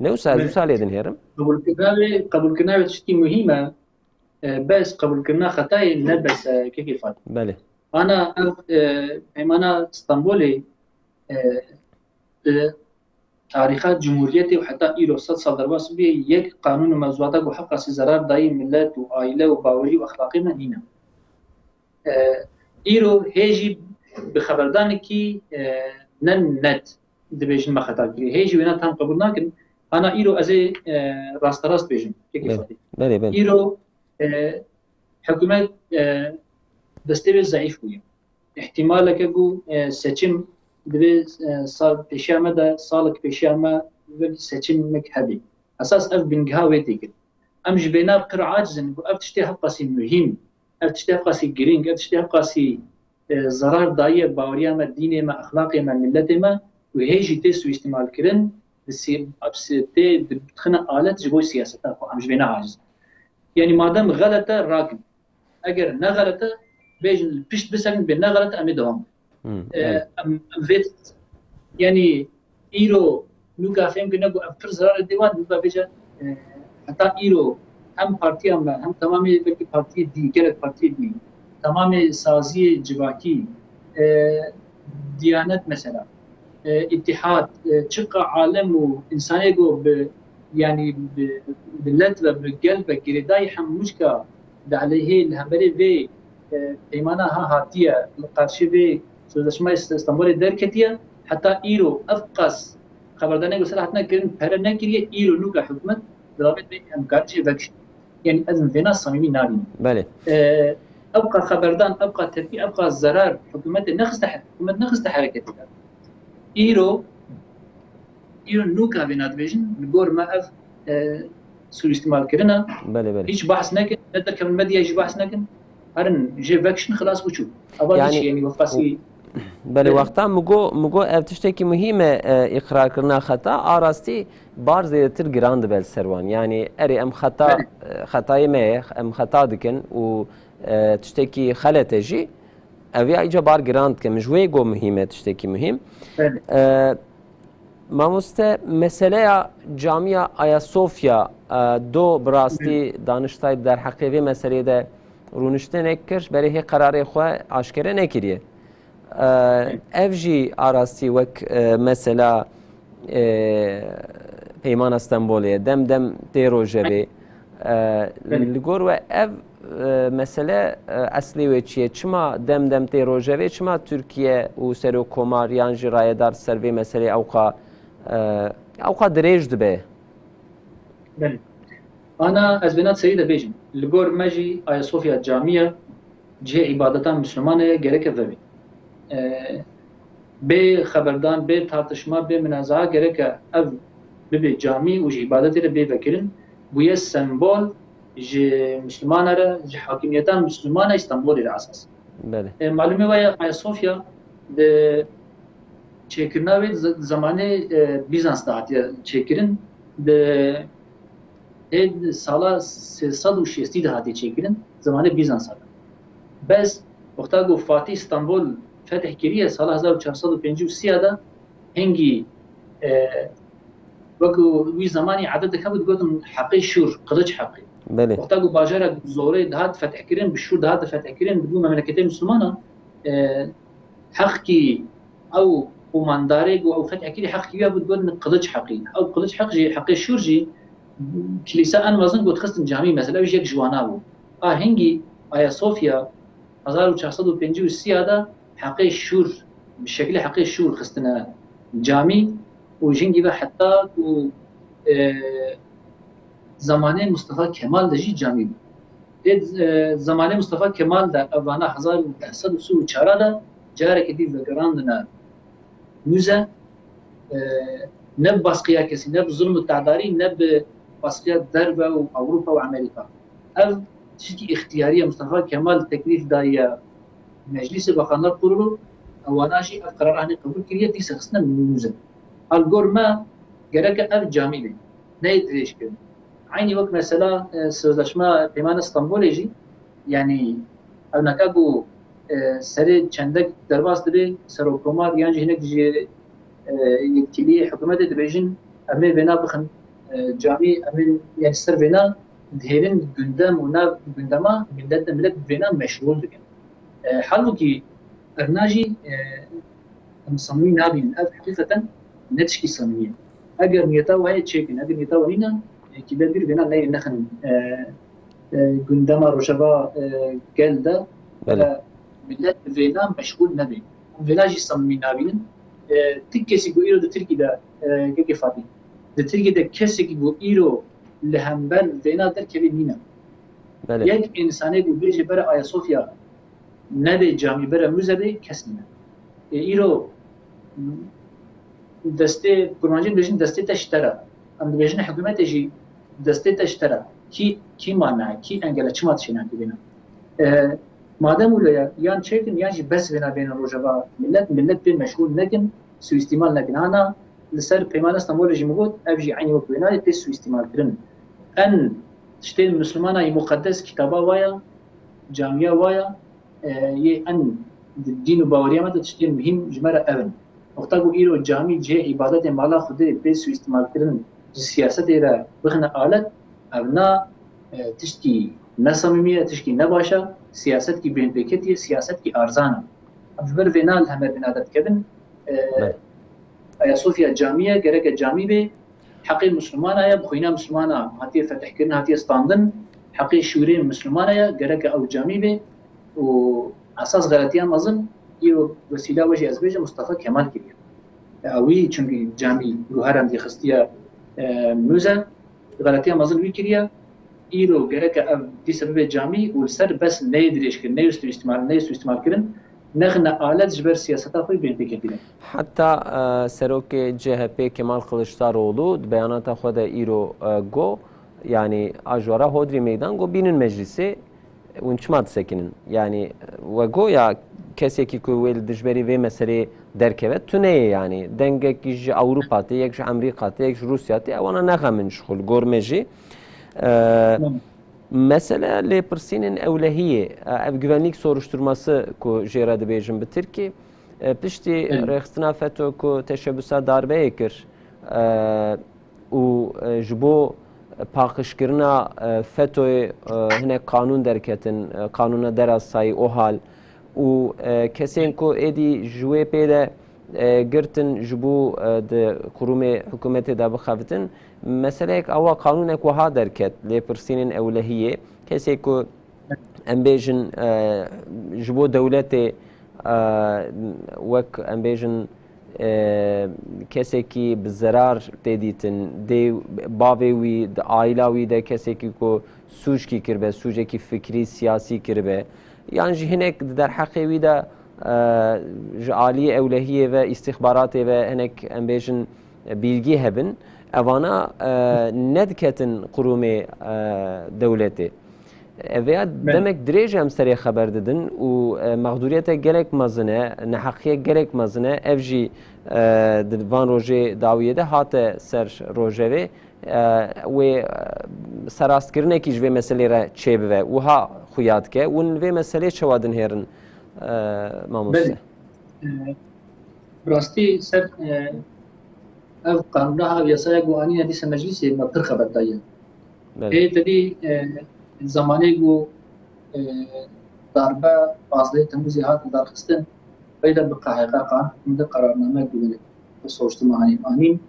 Ne wisa ez wisa lê dinêrim? Qebûlkirina wê, qebûlkirina wê tiştekî muhîm e. E, bes qebûlkirina xetayê ne bes e, kekê Fatih. Belê. Ana ev, e, Peymana Stenbolê, e, di tarîxa Cumhuriyetê û heta îro sed sal derbas bûye, yek qanûn û mewzuata ku hevqasî zerar dayî millet û aîle û bawerî û exlaqê me nîne. E, îro hê jî bi xeberdanekî, e, ne net dibêjin me xeta kiriye. Hê jî wêna tam qebûl nakin. Ana îro ez ê, e, rasterast bêjim. Kekê Belê, Fatih. Belê, belê. Îro, e, hikûmet, e, destê wê zeîf bûye. Îhtimaleke ku, e, seçim divê, e, sal pêşiya me de, salek pêşiya me wek seçimek hebe. Esas ev bingeha wê tê kirin. Em ji bêhna pir aciz in ku ev tiştê hevqasî muhîm, ev tiştê hevqasî girîng, ev tiştê hevqasî, e, zerar daye baweriya me, dînê me, exlaqê me, miletê me û hê jî tê suîstîmal kirin, bi sî-, bi sî-, tê dixine alet ji bo siyaseta xwe. Em ji bêhna aciz in. Yanî madem xelet e, rakin. Eger ne xelet e, bêjin li pişt bisekin, bê ne xelet e, em ê dewam bikin. Hmm, E, evet. em, em vê, yanî îro nûka fêm kirine ku ev pir zerarê dê wan, nûka vêca, e, heta îro hem partiya me, hem temamê belkî partiyê dî, gelek partiyê dî, temamê saziyê civakî, e, Diyanet mesela, e, Îtîhad, e, çiqa alem û însanê ku bi, yanî bi milet ve bi gel ve girêdayî hemû çiqa di aleyhê li hemberê vê, e, peymana ha hatiye, li qarşî vê Sözleşmeya Stenbolê derketiye, heta îro ev qas xeberdanê ku ser hatine kirin pere nekiriye, îro nûka hikûmet di rabê vê em karin jê vekişin. Yanî ez vêna samîmî nabînim. Belê. E, ev qas xeberdan, ev qas tepkî, ev qas zerar hikûmetê nexiste he-, hikûmet nexiste hereketê de. Îro, îro nûka vêna dibêjin, li gor me ev, e, suîstîmal kirine. Belê, belê. Hiç behs nekin, ne derkevin medyayê jî behs nekin. Herin jê vekişin, xilas û çû. Ava Yani, diçî, yanî wefqasî. Belê, Evet. wexta min got, min got ev tiştekî muhîm e, e, îqrarkirina xeta, a rastî bar zêdetir giran dibe li ser wan. Yani erê em xeta, Evet. e, xetayê me ye, em xeta dikin û, e, tiştekî xelet e jî, ev ya îca bar giran dike. Min ji wê got muhîm e, tiştekî muhîm. Evet. E, Mamoste, meseleya Camiya Ayasofya, e, do bi rastî Evet. Daniştay derheqê vê meseleyê de rûniştinek kir, berê hê qerarê xwe aşkere nekiriye. E, Evet. ev jî a rastî wek, e, mesela, e, Peymana Stenbolê ye, dem dem tê rojevê. E, Evet. li gor we ev, e, mesele, e, eslê wê çi ye? Çima dem dem tê rojevê? Çima Tirkiye û Serokkomar yan jî rayedar ser vê meseleyê ewqa, e, ewqa dirêj dibe? Belê. Ana ez vêna serî de bêjim. Li gor me jî Ayasofya camî ye, cihê îbadetan Misliman e, gereke vebe. E, bê xeberdan, bê tartişma, bê minazaha gereke ev bibe camî û ji îbadetê re bê vekirin, bûye sembol ji Mislimana re, ji hakimiyeta Mislimana Îstanbulê re esas. Belê. E, malûmê we ye Ayasofya di çêkirina wê di ze-, zemanê, e, Bîzans de hatiye çêkirin. Di Ê sala sê sed û şêstî de hatiye çêkirin, zemanê Bîzansa de. Bes wexta ku Fatîh Stenbol fetih kiriye, sala hezar û çar sed û pêncî û sê de, hingî, e, wekî wî zemanî edeteke bû, digotin heqê şûr, qiliç heqê. Belê. Wexta ku bajarek bi zorê dihat fetihkirin, bi şûr dihat fetihkirin, dibû memleketê Mislimana, e, heqkî ew qomandarê ku ew fetihkirî heqkî wî bû, digotin qiliç heqî. Ew qiliç heq jî, heqê şûr jî, kilîsa en mezin ku dixistin camî, mesela, ew jî yek ji wana bû. A hingî Ayasofya hezar û çar sed û pêncî û sê de heqê şûr, bi şeklê heqê şûr xistine camî û jingî ve heta ku, e, zemanê Mustafa Kemal de jî camî bû. Ê, e, zemanê Mustafa Kemal de, evana hezar û neh sed û sî û çar de carekê dî vegerandine müze, e, ne bi baskiya kesî, ne bi zulm û tedarî, ne bi baskiya derve û Ewropa û Amerîka. Ev tiştekî îxtiyarî ye. Mustafa Kemal teklîf daye Meclîsê Bakanlar Kurulu, ewana jî ev qerara hanê qebûl kiriye, dîsa xistine müze. Hal gor me gereke ev camî be, neyê dirêjkirin. Eynî wek mesela, e, sözleşma Peymana Stenbolê jî, yanî ew neka ku, e, serê çendek derbas dibe, serokkomar yan jî hinek ji, e, yetkiliyê hikûmetê dibêjin, em ê vêna bixin, e, camî, em ê, yanî ser vêna dihêlin gundem û nav gundema millet de millet bi vêna meşxûl dikin. E, halbûkî evna jî, e, em samimî nabînin. Ev heqîqeten ne tişkî samimî ye. Eger niyeta we heye çêkin, eger niyeta we nîne, e, kî ber bîr vêna neyê nexin, e, e, gundema rojeva, e, gel de, Belê. e, millet bi vêna meşgûl nebe. Em vêna jî samimî nabînin. E, ti kesî ku îro di Tirkî de, e, kekê Fatî, di Tirkî de kesekî ku îro li hember vêna derkevê nîne. Belê. Yek însanê ku bêje bere Ayasofya, nebe camî, bere müze be, kes nîne. Ê, îro destê, kurmancî dibêjin destê te ji te re. Em dibêjin hikûmetê jî destê te ji te re. Kî, kî mane, kî engel e, çima dişêne hikûmetê? E, madem wilo ye, yan çêkin, yan jî bes vêna bênin rojeva millet, millet pê meşgûl nekin, suîstîmal nekin. Hana li ser Peymana Stenbolê jî min got, ev jî eynî wek wêna ye, tê suîstîmalkirin. En tiştên Mislimana yê muqedes kitaba wa ya, camiya wa ya, e, yê en di dîn û baweriya me de tiştên muhîm ji me re ev in. Wexta ku îro camî cihê îbadetê mala Xwedê pê suîstîmalkirin, ji siyasetê re bixine alet, ev na, e, tiştkî ne samîmî ye, tiştkî ne baş e, siyasetkî bêhnpêketî ye, siyasetkî arzan e. Em ji ber vêna li hember vêna derdikevin. E, Belê. Ayasofya camî ye, gereke camî bê. Heqê Mislimana ye, bi xwîna Mislimana hatiye fetihkirin, hatiye standin. Heqê şûrê Mislimana ye, gereke ew camî bê. Û esas xeletiya mezin, îro wesîla we jî ez bêjim, Mustafa Kemal kiriye. E, wî çimkî camî ku herem jî xistiye, e, müze, xeletiya mezin wî kiriye. Îro gereke ev dîsa bibe camî û li ser bes neyê dirêjkirin, neyê suîstîmal, neyê suîstîmalkirin, nexine alet ji ber siyaseta xwe bêhnpêketî ne. Heta, e, serokê C H P Kemal Kılıçdaroğlu di beyanata xwe de îro, e, got, yanî a ji we re Hodrî Meydan got, bînin meclîsê, hûn çima disekinin? Yanî we got ya kesekî ku wê li dijberî vê meseleyê derkeve, tune ye yanî. Dengekî ji Ewropa tê, yek ji Amerîka tê, yek ji Rûsya tê, ewana nexemin ji xwe li gor me jî. E, Tamam. Mesele lêpirsînên ewlehiyê, e, ev güvenlik soruşturması ku jê re dibêjin bi Tirkî, e, piştî Evet. rêxistina FETÖ ku teşebbüsa darbeyê kir, e, û, e, ji bo paqijkirina, e, FETÖ'yê, e, hinek qanûn derketin, e, qanûna derasayî, OHAL û, e, kesên ku êdî ji wê pê de, e, girtin ji bo, e, di qurûmê hikûmetê de bixebitin. Meseleyek awa qanûnek wiha derket, lêpirsînên ewlehiyê. Kesê ku em bêjin, e, ji bo dewletê, e, wek em bêjin, e, kesekî bi zerar tê dîtin, dê bavê wî di aîla wî de kesekî ku sûcekî kiribe, sûcekî fikrî, siyasî kiribe, yan jî hinek di derheqê wî de, e, ji aliyê ewlehiyê ve, îstîxbaratê ve hinek, em bêjin, e, bîlgî hebin, evana, e, nediketin qurûmê, e, dewletê. Ev ya Belê. demek dirêj em serê xeber didin û, e, mexdûriyete gelek mezin e, neheqiyek gelek mezin e. Ev jî, e, di van rojê dawiyê de hate ser rojevê. e, wê, e, serastkirinekî ji vê meselê re çêbibe. Wiha xuya dike. Hûn li vê meselê çawa dinihêrin, e, mamoste? Belê. E, bi rastî ser, e, ev qanûna, ev yasaya ku anîne dîsa meclîsê me pir xeber daye. Belê. Ê tevî, e, zamanê ku, e, darbe pazdehê Temmuzê hat darxistin, peyda bi K H K qan, min de qerarname ku soruşturma anîn, anîn.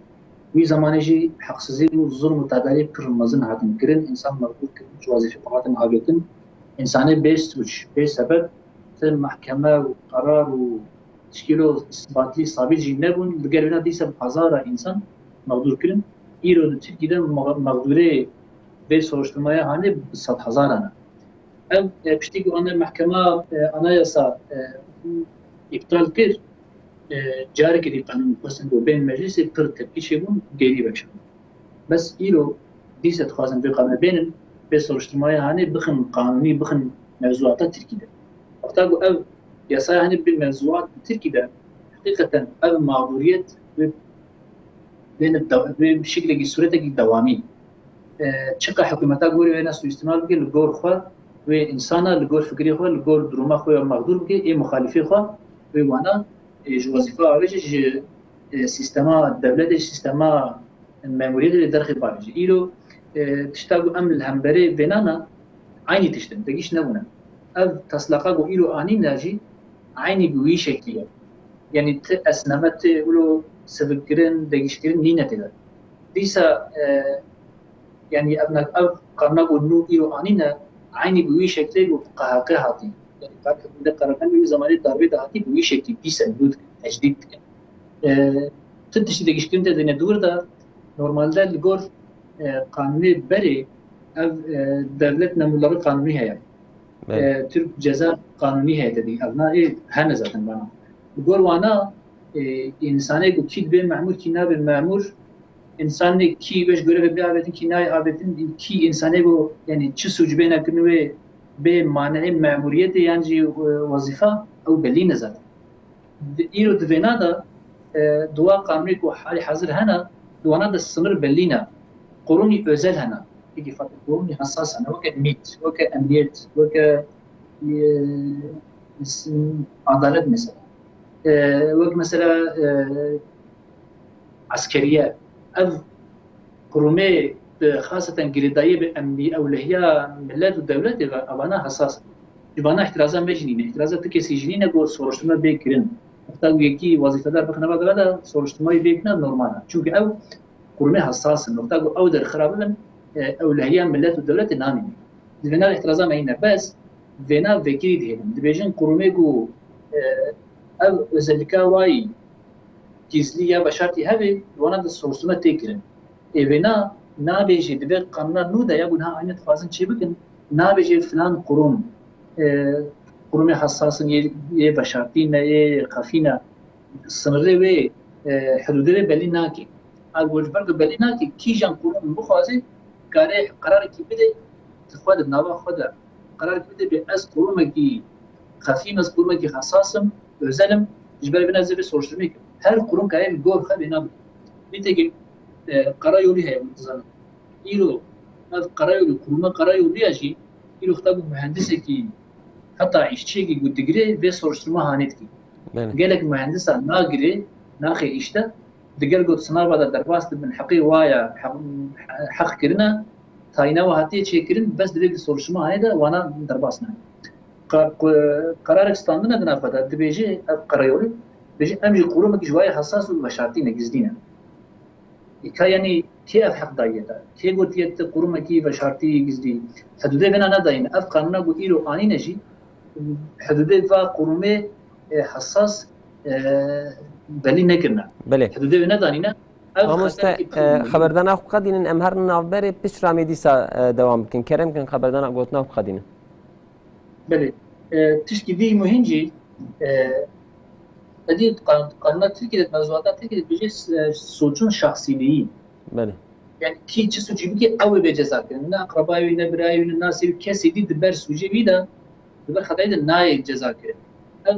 Wî zamanê jî heqsizî û zulm û tedarî pir mezin hatin kirin, însan mexdûr kirin, ji wezîfê xwe hatin avêtin. Însanê bê sûc, bê sebeb, ti mehkeme û qerar û tişkîlo îsbatî sabît jî nebûn. Li gel vêna dîsa bi hezara însan mexdûr kirin. Îro di Tirkî de me-, mexdûrê vê soruşturmaya hanê bi sedhezaran e. Ev, e, piştî ku ane mehkema, e, anayasa, e, îptal kir, e, carekê dî qanûn xwestin ku bên meclîsê pir tepkî çêbûn, gêrî veşan. Bes îro dîse dixwazin vê qanûnê bênin, vê soruşturmaya hanê bixin qanûnî, bixin mewzuata Tirkî de. Wexta ku ev yasaya hanê bi mewzuat bi Tirkî de, heqîqeten ev mağduriyet wê, wê, wê şiklekî, sûretekî dewamî. E, çiqa hikûmeta gorî wê ne suîstimal bike li gor xwe, wê însana li gor fikirê xwe, li gor duruma xwe ya mexdûr bike, ê muxalîfê xwe, wê wana, e, ji wezîfa avêje, ji, e, sîstema dewletê, ji sîstema memuriyetê lê derxê bavêje. Îro, e, tişta ku em li hemberê vênana, eynî tişt in, te gîş nebûne. Ev taslaqa ku îro anîne jî eynî bi wî şeklî ye. Yanî ti esneme, ti wilo sivikkirin, degîşkirin nîne tê de. Dîsa, e, yanî ev ne-, ev qanûna ku nû îro anîne, eynî bi wî şeklê ku K H K hatî. Yanî K H K hikûmetê qerarnameyê wî zamanê darbê de hatî bi wî şeklî dîsa nû dikin, tejdîd dikin. E, tu tiştî degîşkirin te dine dûr de, normalde li gor, e, qanûnê berê ev, e, devlet nemûleri qanûnî heye. Belê. E, Türk Ceza Kanûnî heye te dî. Ev na ê hene zaten bana. Li gor wana, e, însanê ku kî dibe memûr, kî nabe memûr, însanê kî beş görevê bê avêtin, kî nayê avêtin, kî însanê ku, yanî çi sûc bê nekirin wê bê maneê memûriyetê yan jî, e, wezîfa, ew belî ne zaten. Di, îro di vêna de, e, di wa qanûnê ku halî hazir hene, di wana de sinir belî ne. Qurûnî özel hene. Peki, fakat qurûnî hassas hene. Weke mît, weke emniyet, weke, e, s-, adalet mesela. E, wek mesela, e, eskeriye. Ev qurûmê bi xaseten girêdayî bi emnî ewlehiya millet û dewletê ve evana hesas in. Ji vana îhtiraza me jî nîne. Îhtiraza ti kesî jî nîne ku soruşturme bê kirin. Wexta ku yekî wezîfedar bixine va deve de soruşturmayê bê kirine normal e. Çunke ew qurûmê hesas in. Wexta ku ew derxira bibin, e, ewlehiya millet û dewletê namîne. Di vêna de îhtiraza me nîne. Bes vêna vekirî dihêlin. Dibêjin qurûmê ku, e, ev özellikaya wayî gizlî ya veşartî hebe, wana de soruşturme tê kirin. Ê vêna nabêjê di vê qanûna nû de ya ku niha anîne dixwazin çê bikin, nabêjê filan qurûm, e, qurûmê hesas in, yê, yê veşartî ne, yê xefî ne, sinirê wê, e, hidûdê wê belî nake. A ku ji ber ku belî nake, kîjan qurûm bixwaze, kare qerarekî bide, di xwe de, nava xwe de qerarekî bide, bê ez qurûmekî xefî me, ez qurûmekî hesas im, özel im, ji ber vê ne ez ê vê soruşturmê kim. Her qurum kare li gor xwe vêna bike. Nîtekê, e, Karayolî heye, hûn dizanin. Îro ev Karayolî, qurûma Karayolî ya jî, îro xwe ku muhendisekî, heta îşçiyekî ku digire, vê soruşturma hanê dike. Belê. Gelek muhendisa nagire, naxe îşte, di gel got sinava de derbas dibin, heqê wa ya, heq, heq kirine, tayîna wa hatiye çêkirin, bes divê di soruşturma hanê de wana derbas nake. Qa-, qu-, qerarek standine di nav xwe de dibêje ev Karayolî, dibêje em jî qurûmekî ji wayê hesas û veşartî ne, gizlî ne. Îka yanî kê ev heq dayiye te? Kê gotiye tu qurûmekî veşartî gizlî? Hidûdê vêna nedayîne. Ev qanûna ku îro anîne jî hidûdê va qurûmê, e, hesas, e, belî nekirine. Belê. Hidûdê wê nedanîne. Ev Mamoste, xeterkî pir e, mezin e. Xeberdana xwe qedînin, em her navberê pişt ramê dîsa, e, dewam bikin. Kerem kin xeberdana gotina xwe qedînin. Belê. E, tişkî dî muhîm jî, e, edî qan-, qanûna Tirkiyê de, mewzuata Tirkiyê de dibêje, e, sûcun şahsîlîyî. Belê. Yani kî çi sûcî bike, ew ê bê ceza kirin. Ne eqrebayê wî, ne birayê wî, ne nasê wî, kesê dî di ber sûcê wî de, di ber xetayê de nayê ceza kirin. Ev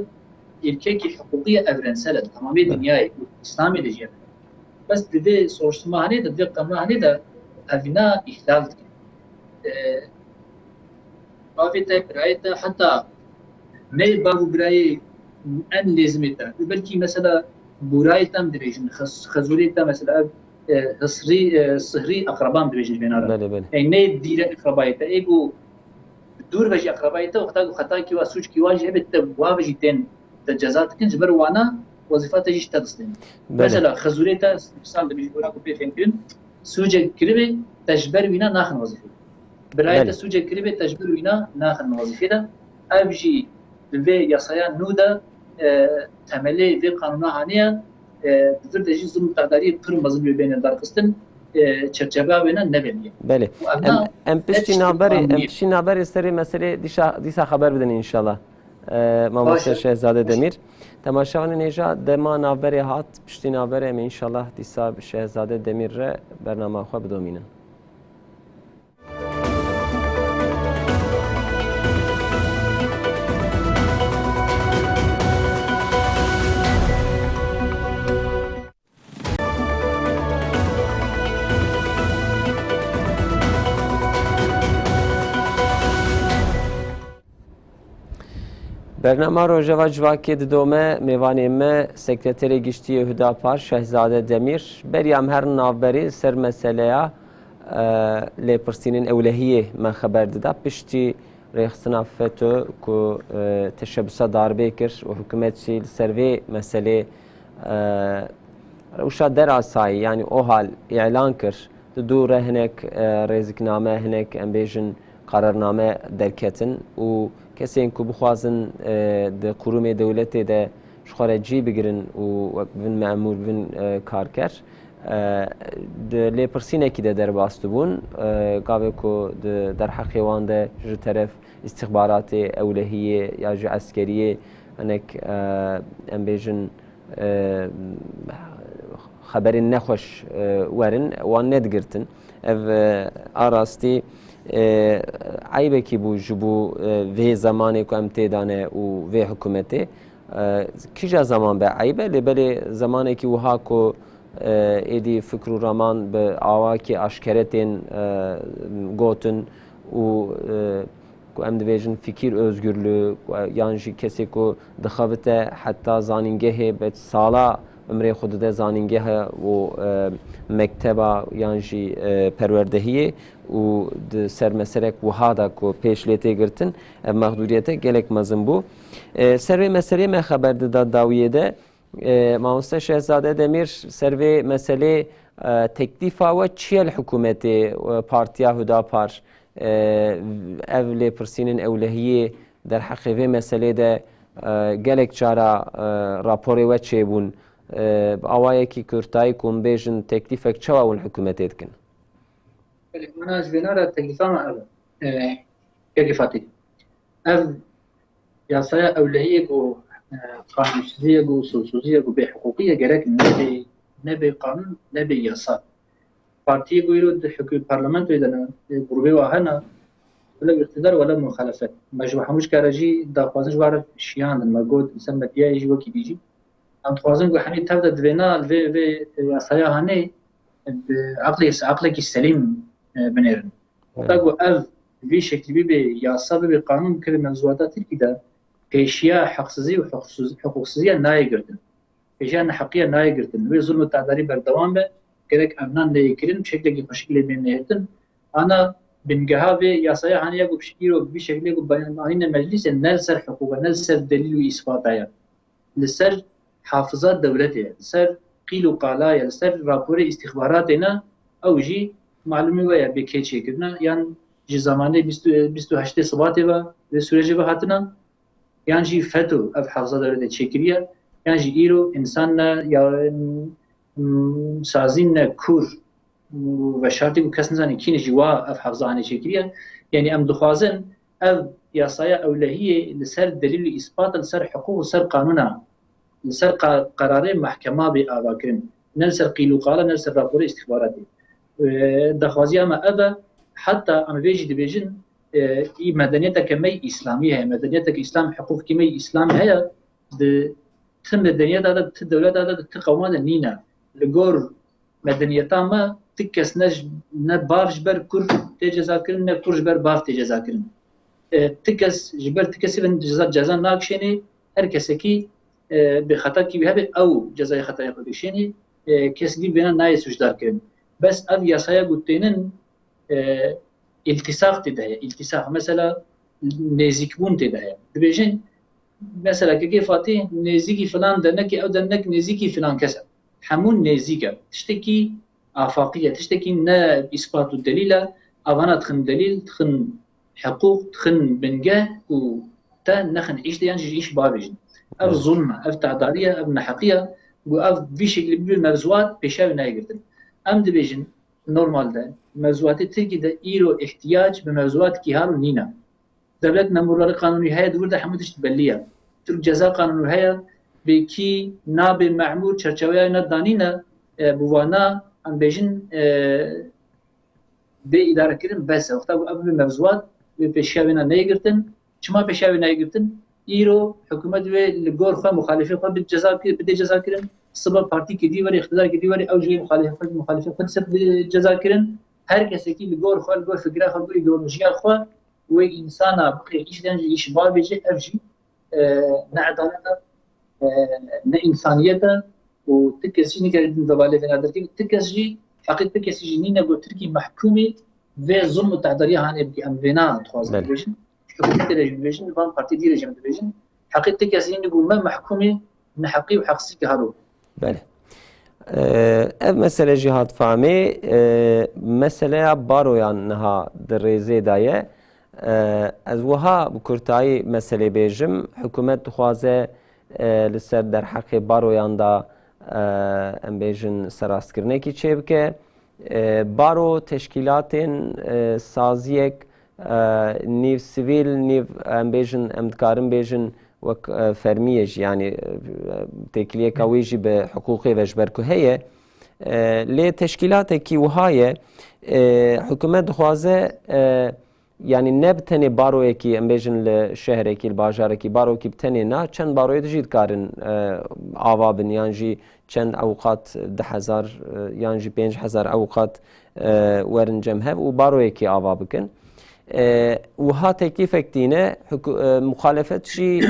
ilkekî hiqûqî ye, evrensel e, di temamê Belê. dinyayê, Îslamê de jî ye. Bes di vê soruşturma hanê de, di vê qanûna hanê de, Evîna îhlal dikin. E, bavê te, birayê te, heta ne bav û birayê en lêzimê te. Û belkî mesela bûrayê te em dibêjin, xez-, xezûrê te mesela ev, e, hisrî, e, sihrî akraba em dibêjin vêna re. Belê, belê. Ey ne dîre akrabayê te, ê ku dûr ve jî akrabayê te, wexta ku xetakî wa, sûcekî wa jî hebe te wa ve jî tên te ceza dikin, ji ber wana wezîfa te jî ji te distên. Belê. Mesela xezûrê te misal dibêjin, wira ku pê fêm kirin, sûcek kiribê, te ji ber wîna naxin wezîfê. Birayê te Belê. Sûcek kiribê, te ji ber wîna naxin wezîfê de. Ev jî di vê yasaya nû de, e, temelê vê qanûna haniye, e, di vir de jî zilm û tedarî pir mezin wê bêne darxistin, e, çerçeveya wê ne nebêniye. Belê. Û ev Em, na em piştî tiştê navberê, em qanûnî ye. Piştî navberê serê meselê dîsa, dîsa xeber bidin înşallah. E, Mamoste Baş e. Şehzade Demîr. Temaşevanên hêja dema navberê hat, piştî navberê em ê înşallah dîsa bi Şehzade Demîr re bernama xwe bidomînin. Bernama Rojeva Civakê didome, mêvanê me, Sekreterê Giştî yê Hudapar, Şehzade Demîr. Beriya em herin navberê, ser meseleya, e, lêpirsînên ewlehiyê me xeber dida. Piştî rêxistina feto ku, e, teşebusa darbê kir û hikûmet jî li ser vê meselê, e, rewşa derasayî, yanî OHAL îlan kir. Di dû re hinek, e, rêzikname, hinek, em bêjin, qerarname derketin û kesên ku bixwazin, e, di qurûmê dewletê de ji xwe re cî bigirin û wek bibin memûr, bibin, e, karker, e, di lêpirsînekî de derbas dibûn. E, gavê ku di derheqê wan de ji teref îstixbaratê, ewlehiyê ya jî eskeriyê hinek, e, em bêjin, e, xeberên nexweş, e, werin, wan nedigirtin. Ev, e, a rastî, e, eybekî bû ji bo, e, vê zemanê ku em tê de ne û vê hikûmetê. E, kîja zeman be eyb e, lê belê zemanekî wiha ku, e, êdî fikr û raman bi awakî aşkere tên, e, gotin û, e, ku em dibêjin fikir özgürlüğü, ku, yan jî kesê ku dixebite heta zanîngehê, bi sala umrê xwe dide zanîngehe û, e, mekteba yan jî, e, perwerdehiyê û di ser meselek wiha de ku pêş lê tê girtin, ev mexdûriyete gelek mezin bû. E, ser vê meseleyê me xeber dida dawiyê de, E, Mamoste Şehzade Demîr, ser vê meselê, e, teklîfa we çi ye li hikûmetê, e, Partiya Hudapar? E, ev lêpirsînên ewlehiyê derheqê vê meselê de, e, gelek cara, e, raporê we çêbûn. E, bi awayekî kurtayî ku em bêjin teklîfek çawa hûn li hikûmetê dikin? Belê, mana ji vêna re teklîfa me ev e. E, Kekê Fatî. Ev yasaya ewlehiyek û, e, qanûnsiziyek û usulsiziyek û bêhiqûqiyek gerek nebe, nebe qanûn, nebe yasa. Partiyê ku îro di hikû-, parlamentoyê de ne, e, grûbê wa hene, wele îqtidar wele muxalefet. Me ji hemû şikare jî daxwazin ji wan re şiyandin. Me got, li ser medyayê jî wekî dî jî. Em dixwazin ku hemî tev de divêna li vê, vê yasaya hanê bi eqlê, eqlekî selîm, e, binêrin. Wexta ku ev vî şeklî bibe yasa, bibe qanûn, kirin mewzuata Tirkî de pêşiya heqsizî û hiqsuz-, hiqûqsizîya nayê girtin. Pêşiya neheqiya nayê girtin. Wê zulm û tedarî berdewam be, gerek evna neyê kirin, bi şeklekî xweşik lê bê nihêtin. Ana bingeha vê yasaya haniye ku piştî îro bi vî şeklê ku beyan anîne meclîsê ne li ser hiqûq e, ne li ser delîl û îspat e. Li ser hafiza dewletê ye, li ser qîl û qala ye, li ser raporê îstîxbaratê ne, ew jî malûmî we ye bê kê çêkirine, yan ji zamanê bîst û, bîst û heştê Sibatê ve, vê sûrecê ve hatine, yan jî feto ev hafiza dewletê çêkiriye, yan jî îro însan ne, ya, mm, sazîn ne, kûr, û veşartî ku kes nizane kî ne jî wa ev hefza hanê çêkiriye. Yanî em dixwazin ev yasaya ewlehiyê li ser delîl û îspat, li ser hiqûq, li ser qanûna, li ser qa-, qerarê mehkema bê avakirin. Ne li ser qîl û qala, ne li ser raporê îstîxbaratê. E, daxwaziya me ev e, heta em vê jî dibêjin, e, î medeniyeteke me yî îslamî heye, medeniyeteke îslam, hiqûqkî me yî îslamî heye, di ti medeniyeta de, ti dewleta de, di ti qewma de nîne. Li gor Medeniyeta me ti kes ne, ne bav ji ber kur tê cezakirin, ne kur ji ber bav tê cezakirin. E, ti kes ji ber ti kesî ve ceza, ceza nakişênê, her kesekî e, bi xetakî wî hebe ew cezayê xetaya xwe dikişênê, e, kes dî vêna nayê sûcdar kirin. Bes ev yasaya ku tênin, e, îltîsaq tê de heye. Îltîsaq, mesela nêzîkbûn tê de heye. Dibêjin, mesela kekê Fatî nêzîkî filan dernekê, ew dernek nêzîkî filan kes e. Hemû nêzîk e. Tiştekî afaqî ye, tiştekî ne îspat û delîl e. Avana dixin delîl, dixin hiqûq, dixin bingeh ku te nexin îş de yan jî ji îş bavêjin. Ev Evet. zulm e, ev tehdariye, ev neheqiye. Ku ev vî şeklî bibe mevzuat pêşiya wê nayê girtin. Em dibêjin normalde mevzuatê Tirkî de îro îhtiyac bi mevzuatkî halo nîne. Dewlet memurları kanunî heye, di wir de hemû tişt bellî ye. Türk Ceza Kanunu heye, bê kî nabê memur çerçeveya ne danîne, e, bi wana em bêjin, e, bê îdare kirin bes e. Wexta ku ev bibe mevzuat, wê pêşiya wê ne neyê girtin. Çima pêşiya wê neyê girtin? Îro hikûmet wê li gor xwe muxalifê xwe bi ceza kir-, bidê ceza kirin. Siba partîkê dî were, îqtidarkê dî were, ew jî wê muxalifê xwe, muxalifê xwe dîsa bidê ceza kirin. Her kesekî li gor xwe, li gor fikra xwe, li gor îdeolojiya xwe wê însana bixê îş de yan jî îş bavêje, ev jî, e, ne edalet e, e, ne însaniyet e û ti kes jî nikare din vebalê vêna derkevî. Ti kes jî, heqê ti kesî jî nîne ku Tirkî mehkûmî vê zulm û tehdariya hanê bike. Em vêna dixwazin Belê. dibêjin. Ji hikûmetê re jî dibêjin, ji van partî dî re jî em dibêjin. Heqê ti kesî nîne ku me mehkûmî neheqî û heqsîkî halo. Belê. Ee, ev mesele jî hat famê, ee, meseleya baroyan niha di rêzê de ye. Ee, ez wiha bi kurtayî meselê bêjim. Hikûmet dixwaze, ee, li ser derheqê baroyan de, ee, em bêjin serastkirinekî çêbike. Ee, baro teşkîlatên, ee, saziyek, ee, nîv sivîl, nîv, em bêjin, em dikarin bêjin, wek, e, fermî ye jî, yanî, e, têkiliyeka wê jî bi hiqûqê ve ji ber ku heye. E, lê teşkîlatekî wiha ye, e, hikûmet dixwaze, e, yanî ne bi tenê baroyekî, em bêjin li şehrekî, li bajarekî, barokî bi tenê na, çend baroyê di jî dikarin, e, ava bin, yan jî çend ewqat, du hezar, e, yan jî pênc hezar ewqat, e, werin cem hev û baroyekî ava bikin. E, wiha teklîfek tîne, hiku-, e, muxalefet jî,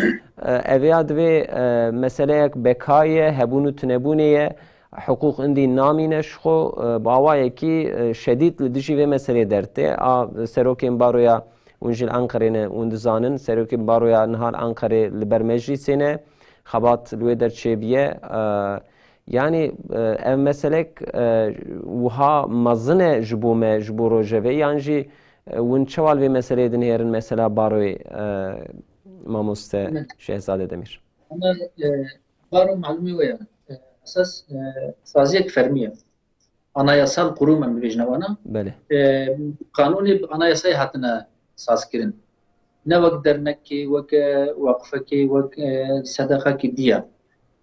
e, ev ya divê, e, meseleyek bekayê ye, hebûn û tunebûnê ye, hiqûq indî namîne ji xwe, e, bi awayekî, e, şedîd li dijî vê meselê dertê. A serokên baroya hûn jî li Enqerê ne, hûn dizanin, serokên baroya niha li Enqerê li ber meclîsê ne, xebat li wê der çêbiye. E, yanî, e, ev meselek, e, wiha mezin e ji bo me, ji bo rojevê, yan jî E, hûn çawa li vê meseleyê dinihêrin, mesela baroyê, e, mamoste Evet. Şehzade Demîr? Ana, e, baro malûmê we ye. E, esas, e, saziyek fermî ye. Anayasal kurum em dibêjine wana. Belê. E, kanûnê bi anayasayê hatine sazkirin. Ne wek dernekê, wek, e, weqfekê, wek, e, sedeqekê diye.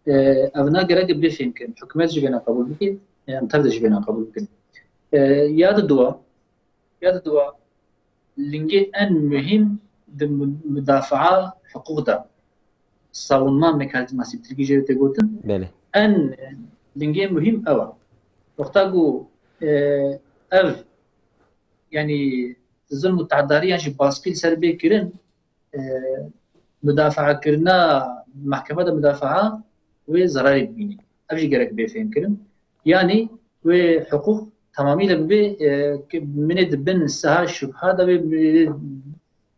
E, ev na gerek bê fêmkirin. Hikûmet jî vêna qebûl bike, e, em tev de jî vêna qebûl bikin. E, ya di dua, Ya di dua, lingê en muhîm di mu-, mudafaa hiqûq de, savunma mekanîzması bi tirkî jê tê gotin, Belê. en lingê muhîm ew e. Wexta ku, e, ev, yanî zulm û tehdariyan jî baskî li ser bê kirin, e, mudafaakirina, mehkeme de mudafaa wê zerarê bibînî. Ev jî gerek bê fêmkirin. Yanî wê hiqûq tamamîle bibe, e, ke minê di bin siha şubha de be,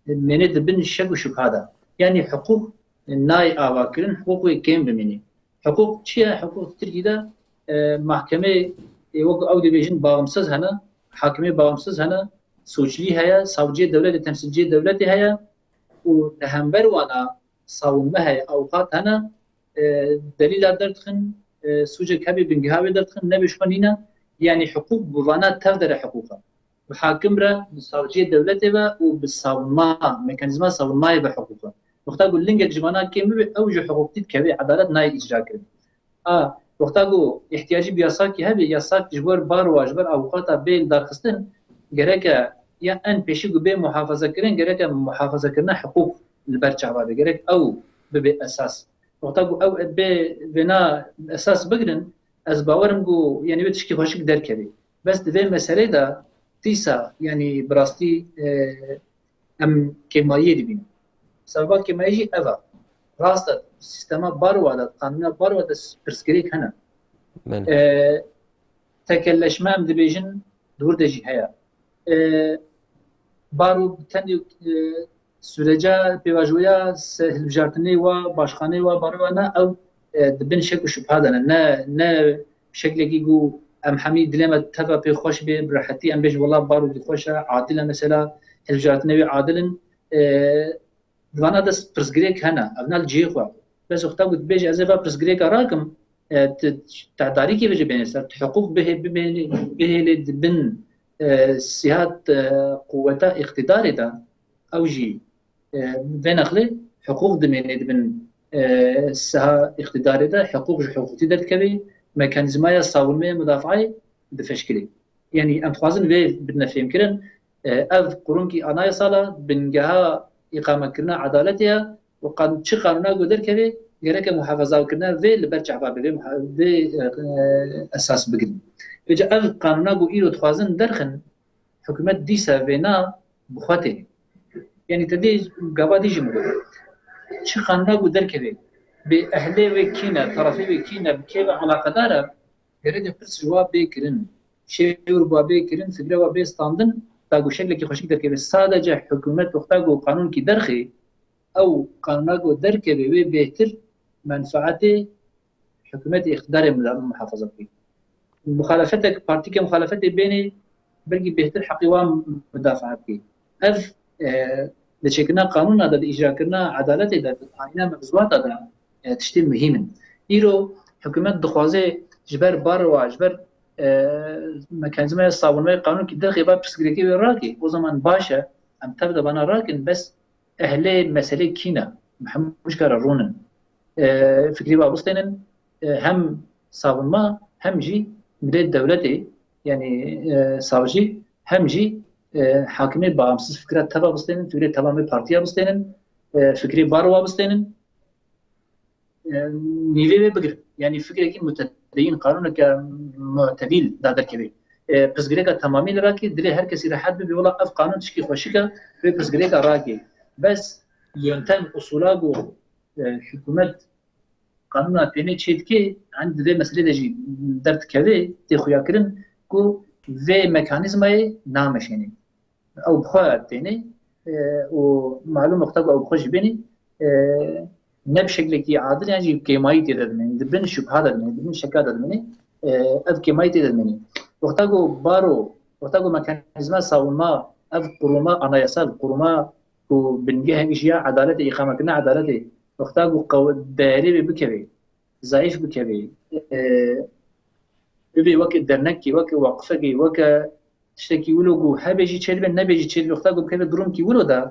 minê di bin şek û şubha de. Yanî hiqûq nayê avakirin, hiqûq wê kêm bimînî. Hiqûq çi ye? Hiqûq di Tirkî de, e, mahkemê, e, wek ew dibêjin, bağımsız hene, hakimê bağımsız hene, suçlî heye, savciyê dewletê, temsilciyê dewletê heye û li hember wana savunme heye, awqat hene, e, delîla derdixin, e, sûcek hebe bingeha wê derdixin, nebe ji xwe nîne, yanî hiqûq bi vana tev de re hiqûq e. Bi hakim re, bi savciyê dewletê ve û bi savunma, mekanîzma savunmayê ve hiqûq e. Wexta ku lingek ji vana kêm bibe, ew ji hiqûqtî dikeve, edalet nayê îcra kirin. A, wexta ku îhtiyacî bi yasakî hebe, yasak ji ber baroya, ji ber avûkata bê lidarxistin, gereke ya en pêşî ku bê muhafaza kirin, gereke muhafazakirina hiqûq li ber çava be. Gerek ew bibe esas. Wexta ku ew bê vêna esas bigirin, Ez bawerim ku, yanî, wê tişkî xweşik derkevê. Bes di vê meselê de dîsa, yanî, bi rastî, e, em kêmayiyê dibînin. Sebeba kêmayî jî ev e. Rast e, sîstema barowa de, qanûna barowa de pirsgirêk hene. Belê. E, tekelleşme em dibêjin, di wir de jî heye. E, baro bi tenê, e, Sürece pêvajoya se-, hilbijartinê wa, başxanê wa, baroya ne, ew, e, di bin şek û şubha de ne. Ne, ne şeklekî ku em hemî dilê me teva pê xweş bê, bi rehetî em bêjin, wela baro wî xweş e, adil e mesela, hilbijartinê wê adil in. E, di vana de pirsgirêk hene, ev ne li cihê xwe. Bes wexta ku dibêje ez ê va pirsgirêka rakim, e, tu, tu tedarîkê vêjê bêne ser, tu hiqûq bihê-, bibêne-, bihêlê di bin, e, sihat, e, quweta îqtîdarê de, ew jî, e, vê nexlê hiqûq dimêne di bin, e, siha îqtîdarê de, hiqûq ji hiqûqî derdikeve, mekanîzmaya savunmeyê, mudafaayê difeşkilê. Yanî em dixwazin vê bidine fêmkirin, e, ev qurunkî anayasal e, bingeha îqamekirina edaletê ye û qan-, çi qanûna ku derkeve, gereke muhafazakirina vê li ber çava be, vê muha-, vê, e, e, esas bigirin. Vêca ev qanûna ku îro dixwazin derxin, hikûmet dîsa vêna bi xwe tê. Yanî te dê gava dî jî min got. Çi qanûna ku derkeve, bê ehlê wê kî ne, terefê wê kî ne, bi kê ve eleqedar e, gereke pirs ji wa bê kirin. Şêwr bi wa bê kirin, fikre wa bê standin, ta ku şeklekî xweşik derkeve. Sadece hikûmet wexta ku qanûnkî derxê, ew qanûna ku derkeve wê bêhtir menfaetê hikûmetê îqtidarê muda-, muhafaza bike. Muxalefetek, partîkê muxalefetê bênê belkî bêhtir heqî wan mudafaa bike. Ev, e, di çêkirina qanûna de, di îcrakirina edaletê de, di ayîna mevzuata de, e, tiştê muhîm in. Îro hikûmet dixwaze ji ber barowa, ji ber, e, mekanîzmaya savunmeyê qanûnkî derxê va pirsgirêkê wê rake. O zaman baş e, em tev de vana rakin, bes ehlê meselê kî ne? Hemû ji kar re rûnin. E, fikrê wa bistênin, e, hem savunma, hem jî milê dewletê, yanî, e, savcî, hem jî, e, hakimê bağımsız fikra teva bistênin, fikrê tevamê partiya bistênin, e, fikrê barowa bistênin. E, nîvê wê bigirin. Yanî fikrekî mutedeyîn, qanûneke mu'tedîl da derkevê. E, pirsgirêka temamî li rakê, dilê her kesî rehet bibe, wela ev qanûn tişkî xweşik e, wê pirsgirêka rakê. Bes yöntem, usûla ku, e, hikûmet qanûna tênê çê dike, em di vê meselê de jî derdikeve, tê xuyakirin ku vê mekanîzmayê nameşêne. Ew bi xwe têne, e, û malûm wexta ku ew bi xwe jî bêne, e, ne bi şeklekî adil yan jî kêmayî tê de dimêne, di bin şubha de dimêne, di bin şeka de dimêne, e, ev kêmayî tê de dimêne. Wexta ku baro, wexta ku mekanîzma savunma, ev qurûma anayasal, qurûma ku bingehek ji ya edaletê, îqamekirina edaletê, wexta ku qew-, değerê wê bikeve, zayîf bikeve, e, bibe weke dernekê, weke waqifekê, weke tiştekî wilo ku hebe jî çêdibe, nebe jî çêdibe, wexta ku bikeve durumkî wilo de,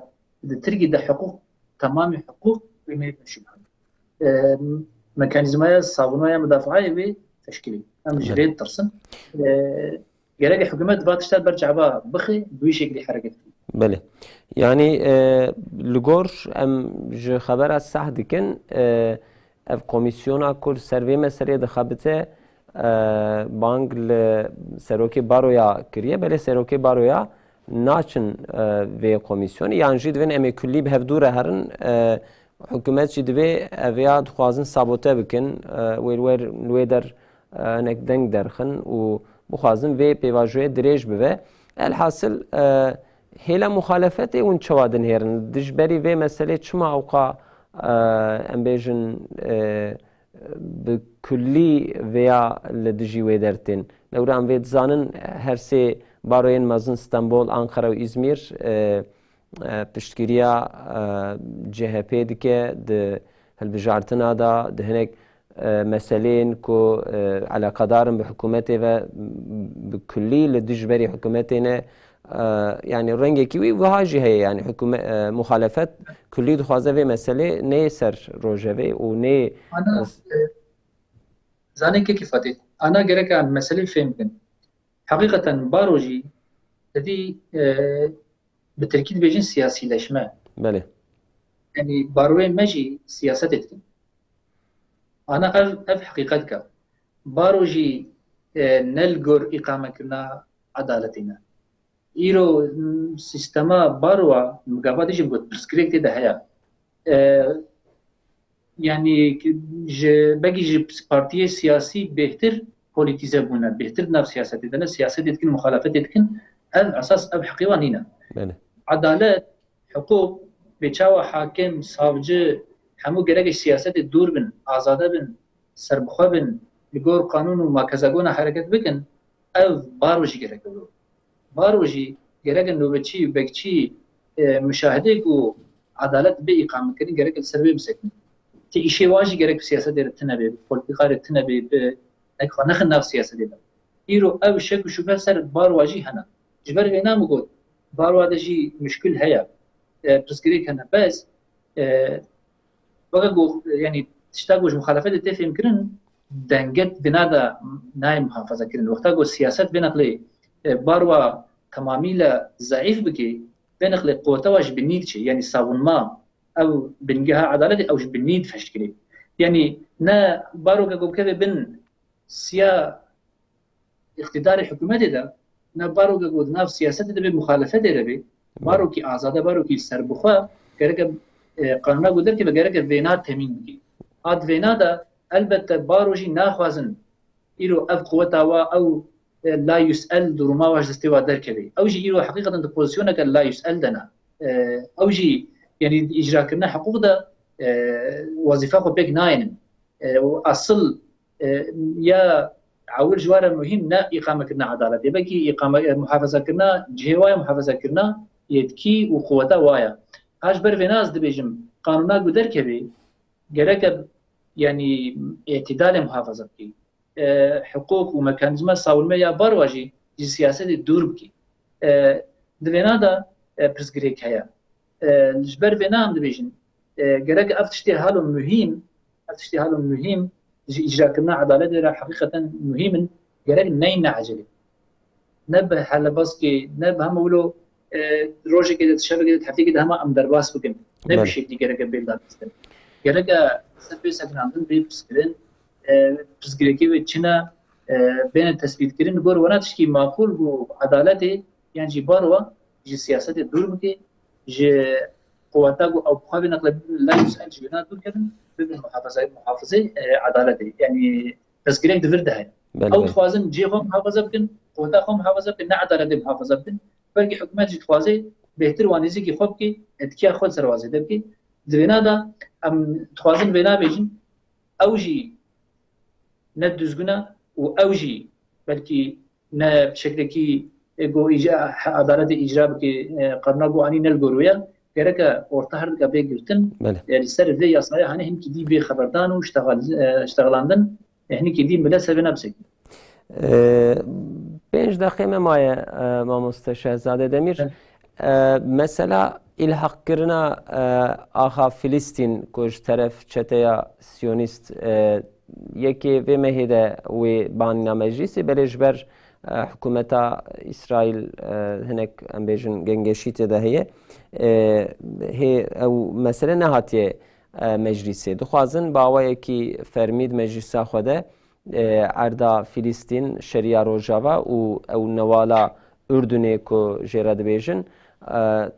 di Tirkî de hiqûq, temamê hiqûq wê neyê şubha. E, mekanîzmaya savunmaya mudafaayê wê teşkilî. Em ji Evet. vê ditirsin. E, gerek hikûmet va tişta ber çava bixê, bi wî şeklî hereket bike. Belê. Yanî, e, li gor em ji xebera sah dikin, e, ev komîsyona ku li ser vê meseleyê dixebite, e, bang li serokê baroya kiriye, belê serokê baroya naçin, e, vê komîsyonê, yan jî divên em ê kullî bi hevdû re herin, e, hikûmet jî divê ev ya dixwazin sabote bikin, e, wê li wer, li wê der, e, hinek deng derxin û bixwazin vê pêvajoyê dirêj bibe. Elhasil, e, hêla muxalefetê hûn çawa dinihêrin? Dijberî vê meselê çima ewqa, e, em bêjin, e, bi kullî vêya li dijî wê dertên? Lewra em vê dizanin, her sê baroyên mezin Stenbol, Ankara û Îzmîr, e, e, piştgiriya, e, C H P dike di hilbijartina de, di hinek, e, meseleyên ku, e, eleqedar in bi hikûmetê ve, bi kullî li dijberî hikûmetê ne, e, yanî rengekî wî wiha jî heye, yanî hikûme-, e, muxalefet kullî dixwaze vê meselê neyê ser rojevê û neyê Ana, e, zanê kekî Fatih, ana gerek em meselê fêm bikin. Heqîqeten baro jî te dî, e, bi tirkî dibêjin siyasîleşme. Belê. Yanî baroyê me jî siyasetê dikin. Ana ev, ev heqîqet e. Baro jî e, ne li gor îqamekirina edaletê ne. Îro m, sîstema baroa, min gava dî jî min got, pirsgirêk tê de heye. E, yanî ki ji, belkî ji partiyê siyasî bêhtir polîtîze bûne, bêhtir di nav siyasetê de ne, siyasetê dikin, muxalefetê dikin, ev esas, ev heqê wan nîne. Belê. Edalet, hiqûq, bê çawa hakim, savcı, hemû gerek ji siyasetê dûr bin, azade bin, serbixwe bin, li gor qanûn û makezagona hereket bikin, ev baro jî gerek ew. Baro jî gerek e nobetçî û bekçî, e, muşahidê ku edalet bê îqamekirin, gerek li ser wê bisekinin. Ti îşê wan jî gerek bi siyasetê re tune bê, bi polîtîka re tune bê, bi nek xwe nexin nav siyasetê de. Îro ew şek û şubhe ser baroa jî hene. Ji ber vê, min got, baroa de jî muşkil heye, e, pirsgirêk hene. Bes, e, weke ku, yanî tişta ku ji muxalefetê tê fêmkirin, denget vêna de nayê muhafaza kirin. Wexta ku siyaset vê neqlê, e, baroa temamîle zeîf bike, vê neqlê quweta wa ji binî diçe, yanî savunma, ew bingeha edaletê ew ji binî difeşkirê. Yanî ne baroke ku bikeve bin siya îqtîdarê hikûmetê de, ne baroke ku di nav siyasetê de bê, muxalefetê de bê, barokî azade, barokî serbixwe, gereke, e, qanûna ku derkeve, gereke vêna temîn bike. A di vêna de elbette baro jî naxwazin îro ev quweta wa, ew, e, la yusel duruma wa ji destê wa derkeve. Ew jî îro heqîqeten di pozisyoneke la yusel de ne. E, ew jî, yanî di îcrakirina hiqûq de, e, wezîfa xwe pêk nayênin. E, û esil, e, ya ewil ji wan re muhîm ne îqamekirina edaletê, belkî îqame, e, muhafezakirina cihê wa ye, muhafezakirina yetkî û quweta wa ye. Ha ji ber vêna ez dibêjim, qanûna ku derkevê, gereke, yanî, îtidalê muhafaza bikî. E, hiqûq û mekanîzma savunme ya baroa jî ji siyasetê dûr bikî. E, di vêna de, e, pirsgirêk heye. E, ji ber vêna em dibêjin, e, gerek ev tiştê halo muhîm, ev tiştê halo muhîm ji îcrakirina edaletê re heqîqeten muhîm in, gerek neyne ecelê. Ne bi helebaskê, ne bi hema wilo, e, rojekê de, di şevekê de, di hefteyekê de hema em derbas bikin. Ne bi Belê. şeklî gereke bê dakistin. Gereke ser pê sekinandin bê piskirin, e, pirsgirêkê wê çi ne, e, bêne tespîtkirin. Li gor wana tişkî maqûl bû edaletê, yan jî baroa ji siyasetê dûr bike, ji quweta ku ew bi xwe vê neqle la yusel ji wêna dûr kevin, bibin muhafaza-, muhafizê, e, edaletê. Yanî pirsgirêk di vir de heye. Belê, Ew belê. dixwazin cihê xwe muhafaza bikin, quweta xwe muhafaza bikin, ne edaletê muhafaza bikin. Belkî hikûmet jî dixwaze bêhtir wan nêzîkî xwe bike, etkiya xwe li ser wan zêde bike. Di vêna de em dixwazin vêna bêjin, ew jî ne duzgin e û ew jî belkî ne şeklekî, e, ku îca-, he-, edaletê îcra bike, e, qanûna ku anî ne li gor wê ye, gereke orta her dika bê girtin. Belê. E, li ser vê yasaya hane hinkî dî bê xeberdan û ştexel-, e, ştexelandin, e, hinkî dî millet ser vê nebisek. E, pênc deqê me maye, e, mamoste Şehzade Demîr. Evet. E, mesela îlhaqkirina, e, axa Filistîn ku ji teref çeteya Siyonîst, e, yekê vê mehê de wê banîna meclîsê, belê ji ber, e, hikûmeta Îsraîl, e, hinek, em bêjin, gengeşî tê de heye. E, hê ew mesele nehatiye, e, meclîsê. Dixwazin bi awayekî fermî di meclîsa xwe de, e, erda Filistîn, Şeriya Rojava û ew newala Urdunê ku jê re dibêjin, e,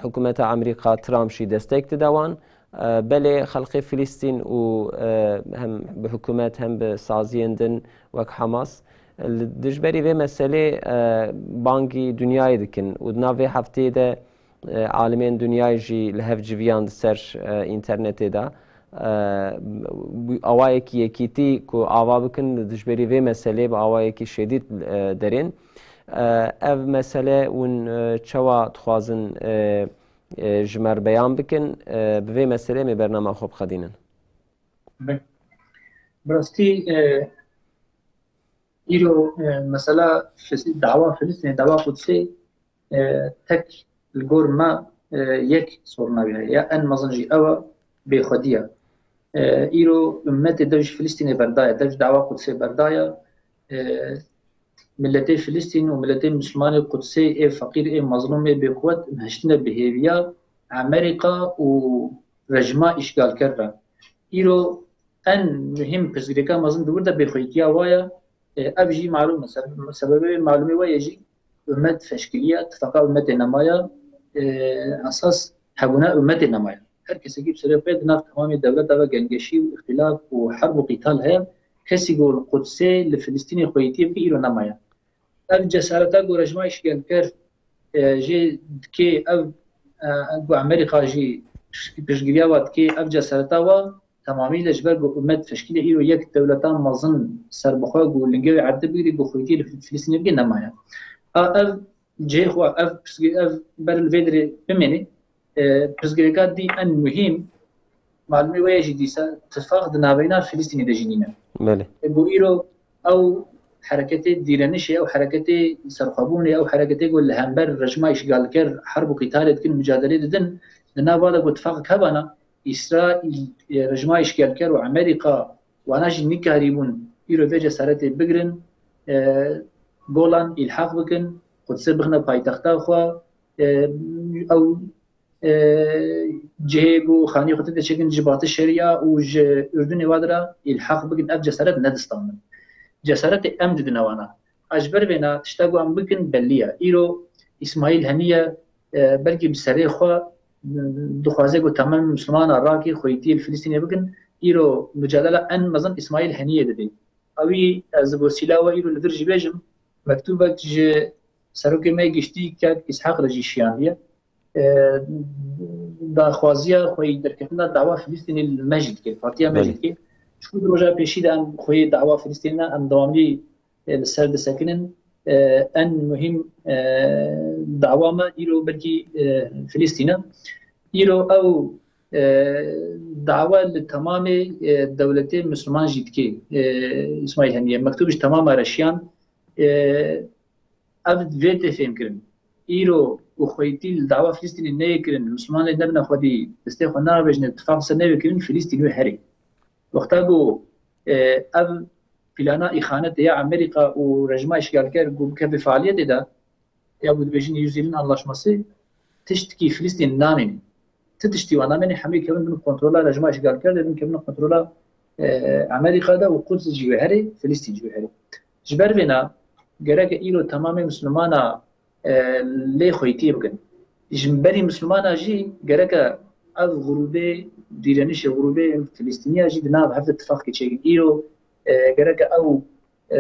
hikûmeta Amerîka, Trump jî destek dide wan. E, belê xelkê Filistîn û, e, hem bi hikûmet hem bi saziyên din wek Hamas li dijberî vê meselê, e, bangî dinyayê dikin û di nav vê hefteyê de, e, alimên dinyayê jî li hev civiyan di ser, e, înternetê de. E, bi awayekî yekîtî ku ava bikin li dijberî vê meselê bi awayekî şedîd, e, derên. E, ev mesele hûn, e, çawa dixwazin, e, e, ji me re beyan bikin, e, bi vê meselê em ê bernama xwe bixedînin. Bi rastî, e, îro, e, mesela Fis-, dawa Filistînê, dawa Qudsê, e, tek li gor me, e, yek sorna wî heye. Ya en mezin jî ew e, bêxwedî ye. E, îro ummetê dev ji Filistînê berdaye, dev ji dawa Qudsê berdaye. E, miletê Filistîn û miletê Mislimanê Qudsê ê feqîr, ê mezlûm, ê bêquwet hiştine bi hêviya Amerîka û rejîma îşgalker re. Îro en muhîm pirsgirêka mezin di wir de bêxweyîtiya wa ye. E, ev jî malûm e. Sebe-, sebebê malûmê we ye jî ummet feşkiliye, tifaqa ummetê nemaye. E, esas hebûna ummetê nemaye. Her kesekî bi serê xwe di nav temamê dewleta ve gengeşî û îxtilaf û herb û qîtal heye. Kesî ku li Qudsê, li Filistînê xweyîtiyê bike, îro nemaye. Ev cesareta ku rejma îşgelker, e, jê dikê, ev, e, ku Amerîka jî piştgiriya wa dikê, ev cesareta wa temamî ji ber ku ummet feşkilî îro yek dewleta mezin serbixwe ku lingê wê erdê bigirî, ku xweyîtiyê li Filistînê bike, nemaye. A ev cihê xwe, ev piştgir-, ev ber li vê dirê bimêne. E, pirsgirêka dî en muhîm, malûmê we ye jî dîsa, tifaq di navbeyna Filistînê de jî nîne. Belê. E, bo îro ew hereketê dîrenişê, ew hereketê serxwebûnê, ew hereketê ku li hember rejima îşgalker herb û qîtalê dikin, mucadelê didin, di nav wa de ku tifaqek hebana, Îsraîl, e, rejima îşgalker û Amerîka, wana jî nikarîbûn îro vê cesaretê bigirin, e, Golan îlhaq bikin, Qudsê bixine paytexta xwe, e, ew, e, cihê ku xanî xwe tê de çêkin ji Batî Şeriya û ji Urdunê wa de re îlhaq bikin, ev cesaret nedistandin. Cesaretê em didine wana. A ji ber vêna tişta ku em bikin bellî ye. Îro Îsmaîl Heniye, e, belkî bi serê xwe, e, dixwaze ku temamê Mislimana rakê xweyîtiyê li Filistînê bikin. Îro mucadela en mezin Îsmaîl Heniyê didê. Ewî ez bo sîla we îro li vir jî bêjim, mektûbek ji serokê me yê giştî kek Îshaq re jî şiyandiye. E, daxwaziya xwe yî derketina dawa Filistînê li me jî dike, partiya me jî Belê. dike. Ji ku di roja pêşî de em xwe yê dawa Filistînê ne, em dewamlî, e, li ser disekinin. E, en muhîm, e, dawa me îro belkî, e, Filistîn e. Îro ew, e, dawa li temamê, e, dewletê Misliman jî dike. E, Îsmaîl Heniye mektûb ji temama re şiyan. E, ev vê tê fêmkirin. Îro ku xweyîtî li dawa Filistînê neyê kirin, Misliman lê nebine xwedî, destê xwe neavêjine, tifaq ser neyê kirin, Filistîn wê herê. Wexta ku, e, ev plana îxanetê ya Amerîka û rejima îşgalker ku bikeve faaliyetê de, ya ku dibêjin Yüz Yılın Anlaşması, tiştkî Filistîn namîne. Ti tiştî wan namîne, hemî kevin bin kontrola rejima îşgalker de, bin kevin kontrola, e, Amerîka de û Quds jî wê herê, Filistîn jî wê herê. Ji ber vêna gereke îro temamê Mislimana, e, lê xweyîtiyê bikin. Ji berî Mislimana jî gereke ev grûbê dîrenişê, grûbê Filistîniya jî di nav hev de tifaqkê çêkin. Îro, e, gereke ew, e,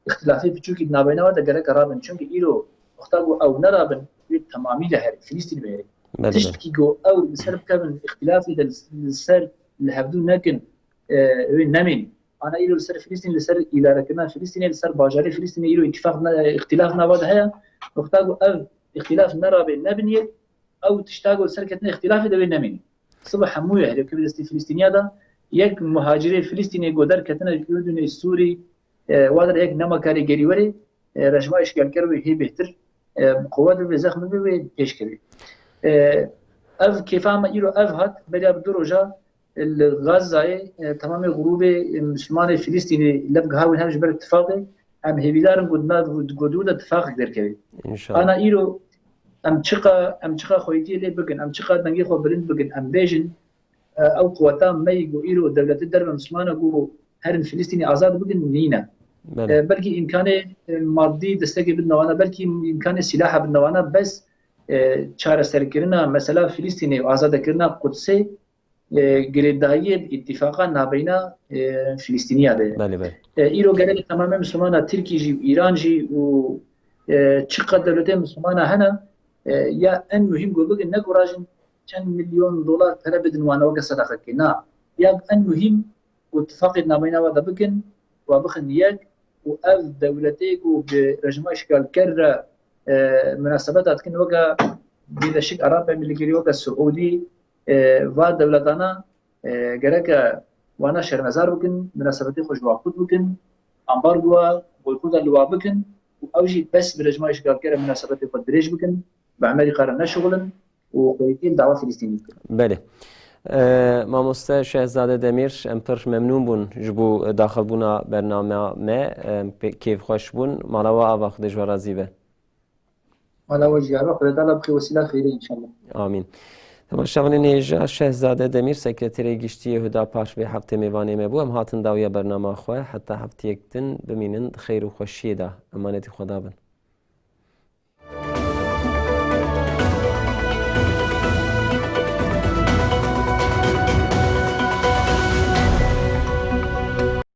îxtilafê piçûkî di navbeyna we de gereke rabin. Çimkî îro wexta ku ew nerabin, wê temamî li herê, Filistîn wê herê. Belê, belê. Tiştkî ku ew li ser bikevin, îxtilafê de li, li ser li hevdû nekin, e, wê nemîn. Ana îro li ser Filistîn, li ser îdarekirina Filistînê, li ser bajarê Filistînê îro îtîfaq ne, îxtilaf nava de heye. Wexta ku ev îxtilaf nerabe, nebiniyê, ew tişta ku li ser ketine îxtilafê de wê nemînî. Sibe hemû ye herê kevê destê Filistîniya de, yek muhacirê Filistînê ku derketine ji Urdunê, Sûrî, e, wa de yek nema karê gerî werê, e, rejima îşgalker wê hê bêhtir, e, bi quwet bibe, zexm bibe, wê pêş kevê. E, ev kêfa me îro ev hat, beriya bi du roja, li Gazayê, e, temamê grûbê, e, Mislimanê Filistînê lev giha win hev ji ber tifaqê, em hêvîdar in ku di nav, ku di wir de tifaqek derkeve. Înşallah. Ana îro em çiqa, em çiqa xweyîtiyê lê bikin, em çiqa dengê xwe bilind bikin, em bêjin, e, ew quweta me yî ku îro dewletê derve Mislimana ku herin Filistînê azad bikin, nîne. Belê. E, belkî îmkanê, e, madî destekê bidine wana, belkî îmkanê sîlaha bidine wana, bes, e, çareserkirina mesela Filistînê û azadekirina Qudsê, e, girêdayiyê bi îtîfaqa nabeyna, e, Filistîniya de ye. Belê, belê. E, îro gerek temamê Mislimana Tirkî jî û Îran jî û, e, çiqa dewletê Mislimana hene, e, ya en muhîm ku bikin, ne ku rajin çend milyon dolar pere bidin wana weke sedaqekê. Na, ya en muhîm ku tifaqê nabeyna wa de bikin, wa bixin yek û ev dewletê ku bi rejima îşgalker re, e, minasebeta dikin weke Birleşik Arap Emirlikleri, weke Siûdî, e, va dewletana, e, gereke wana şermezar bikin, minasebetê xwe ji wa qut bikin, ambargoya, boykota li wa bikin û ew jî bes bi rejima îşgalker re minasebetê xwe dirêj bikin, bi Amerîka re neşixulin û xweyîtiyê li dawa Filistînê bikin. Belê. E, mamoste Şehzade Demîr, em pir memnûn bûn ji bo daxilbûna bernameya me, em pê kêfxweş bûn. Mala we ava, Xwedê ji we razî be. Mala we jî ava, Xwedê Teala bixê wesîla xêrê înşallah. Amîn. Dema şevanên hêja Şehzade Demîr, sekreterê giştî yê Hudapar, vê heftê mêvanê me bû. Em hatin dawiya bernama xwe. Heta heftiyek din bimînin di xeyr û xweşiyê de. Emanetî Xweda bin.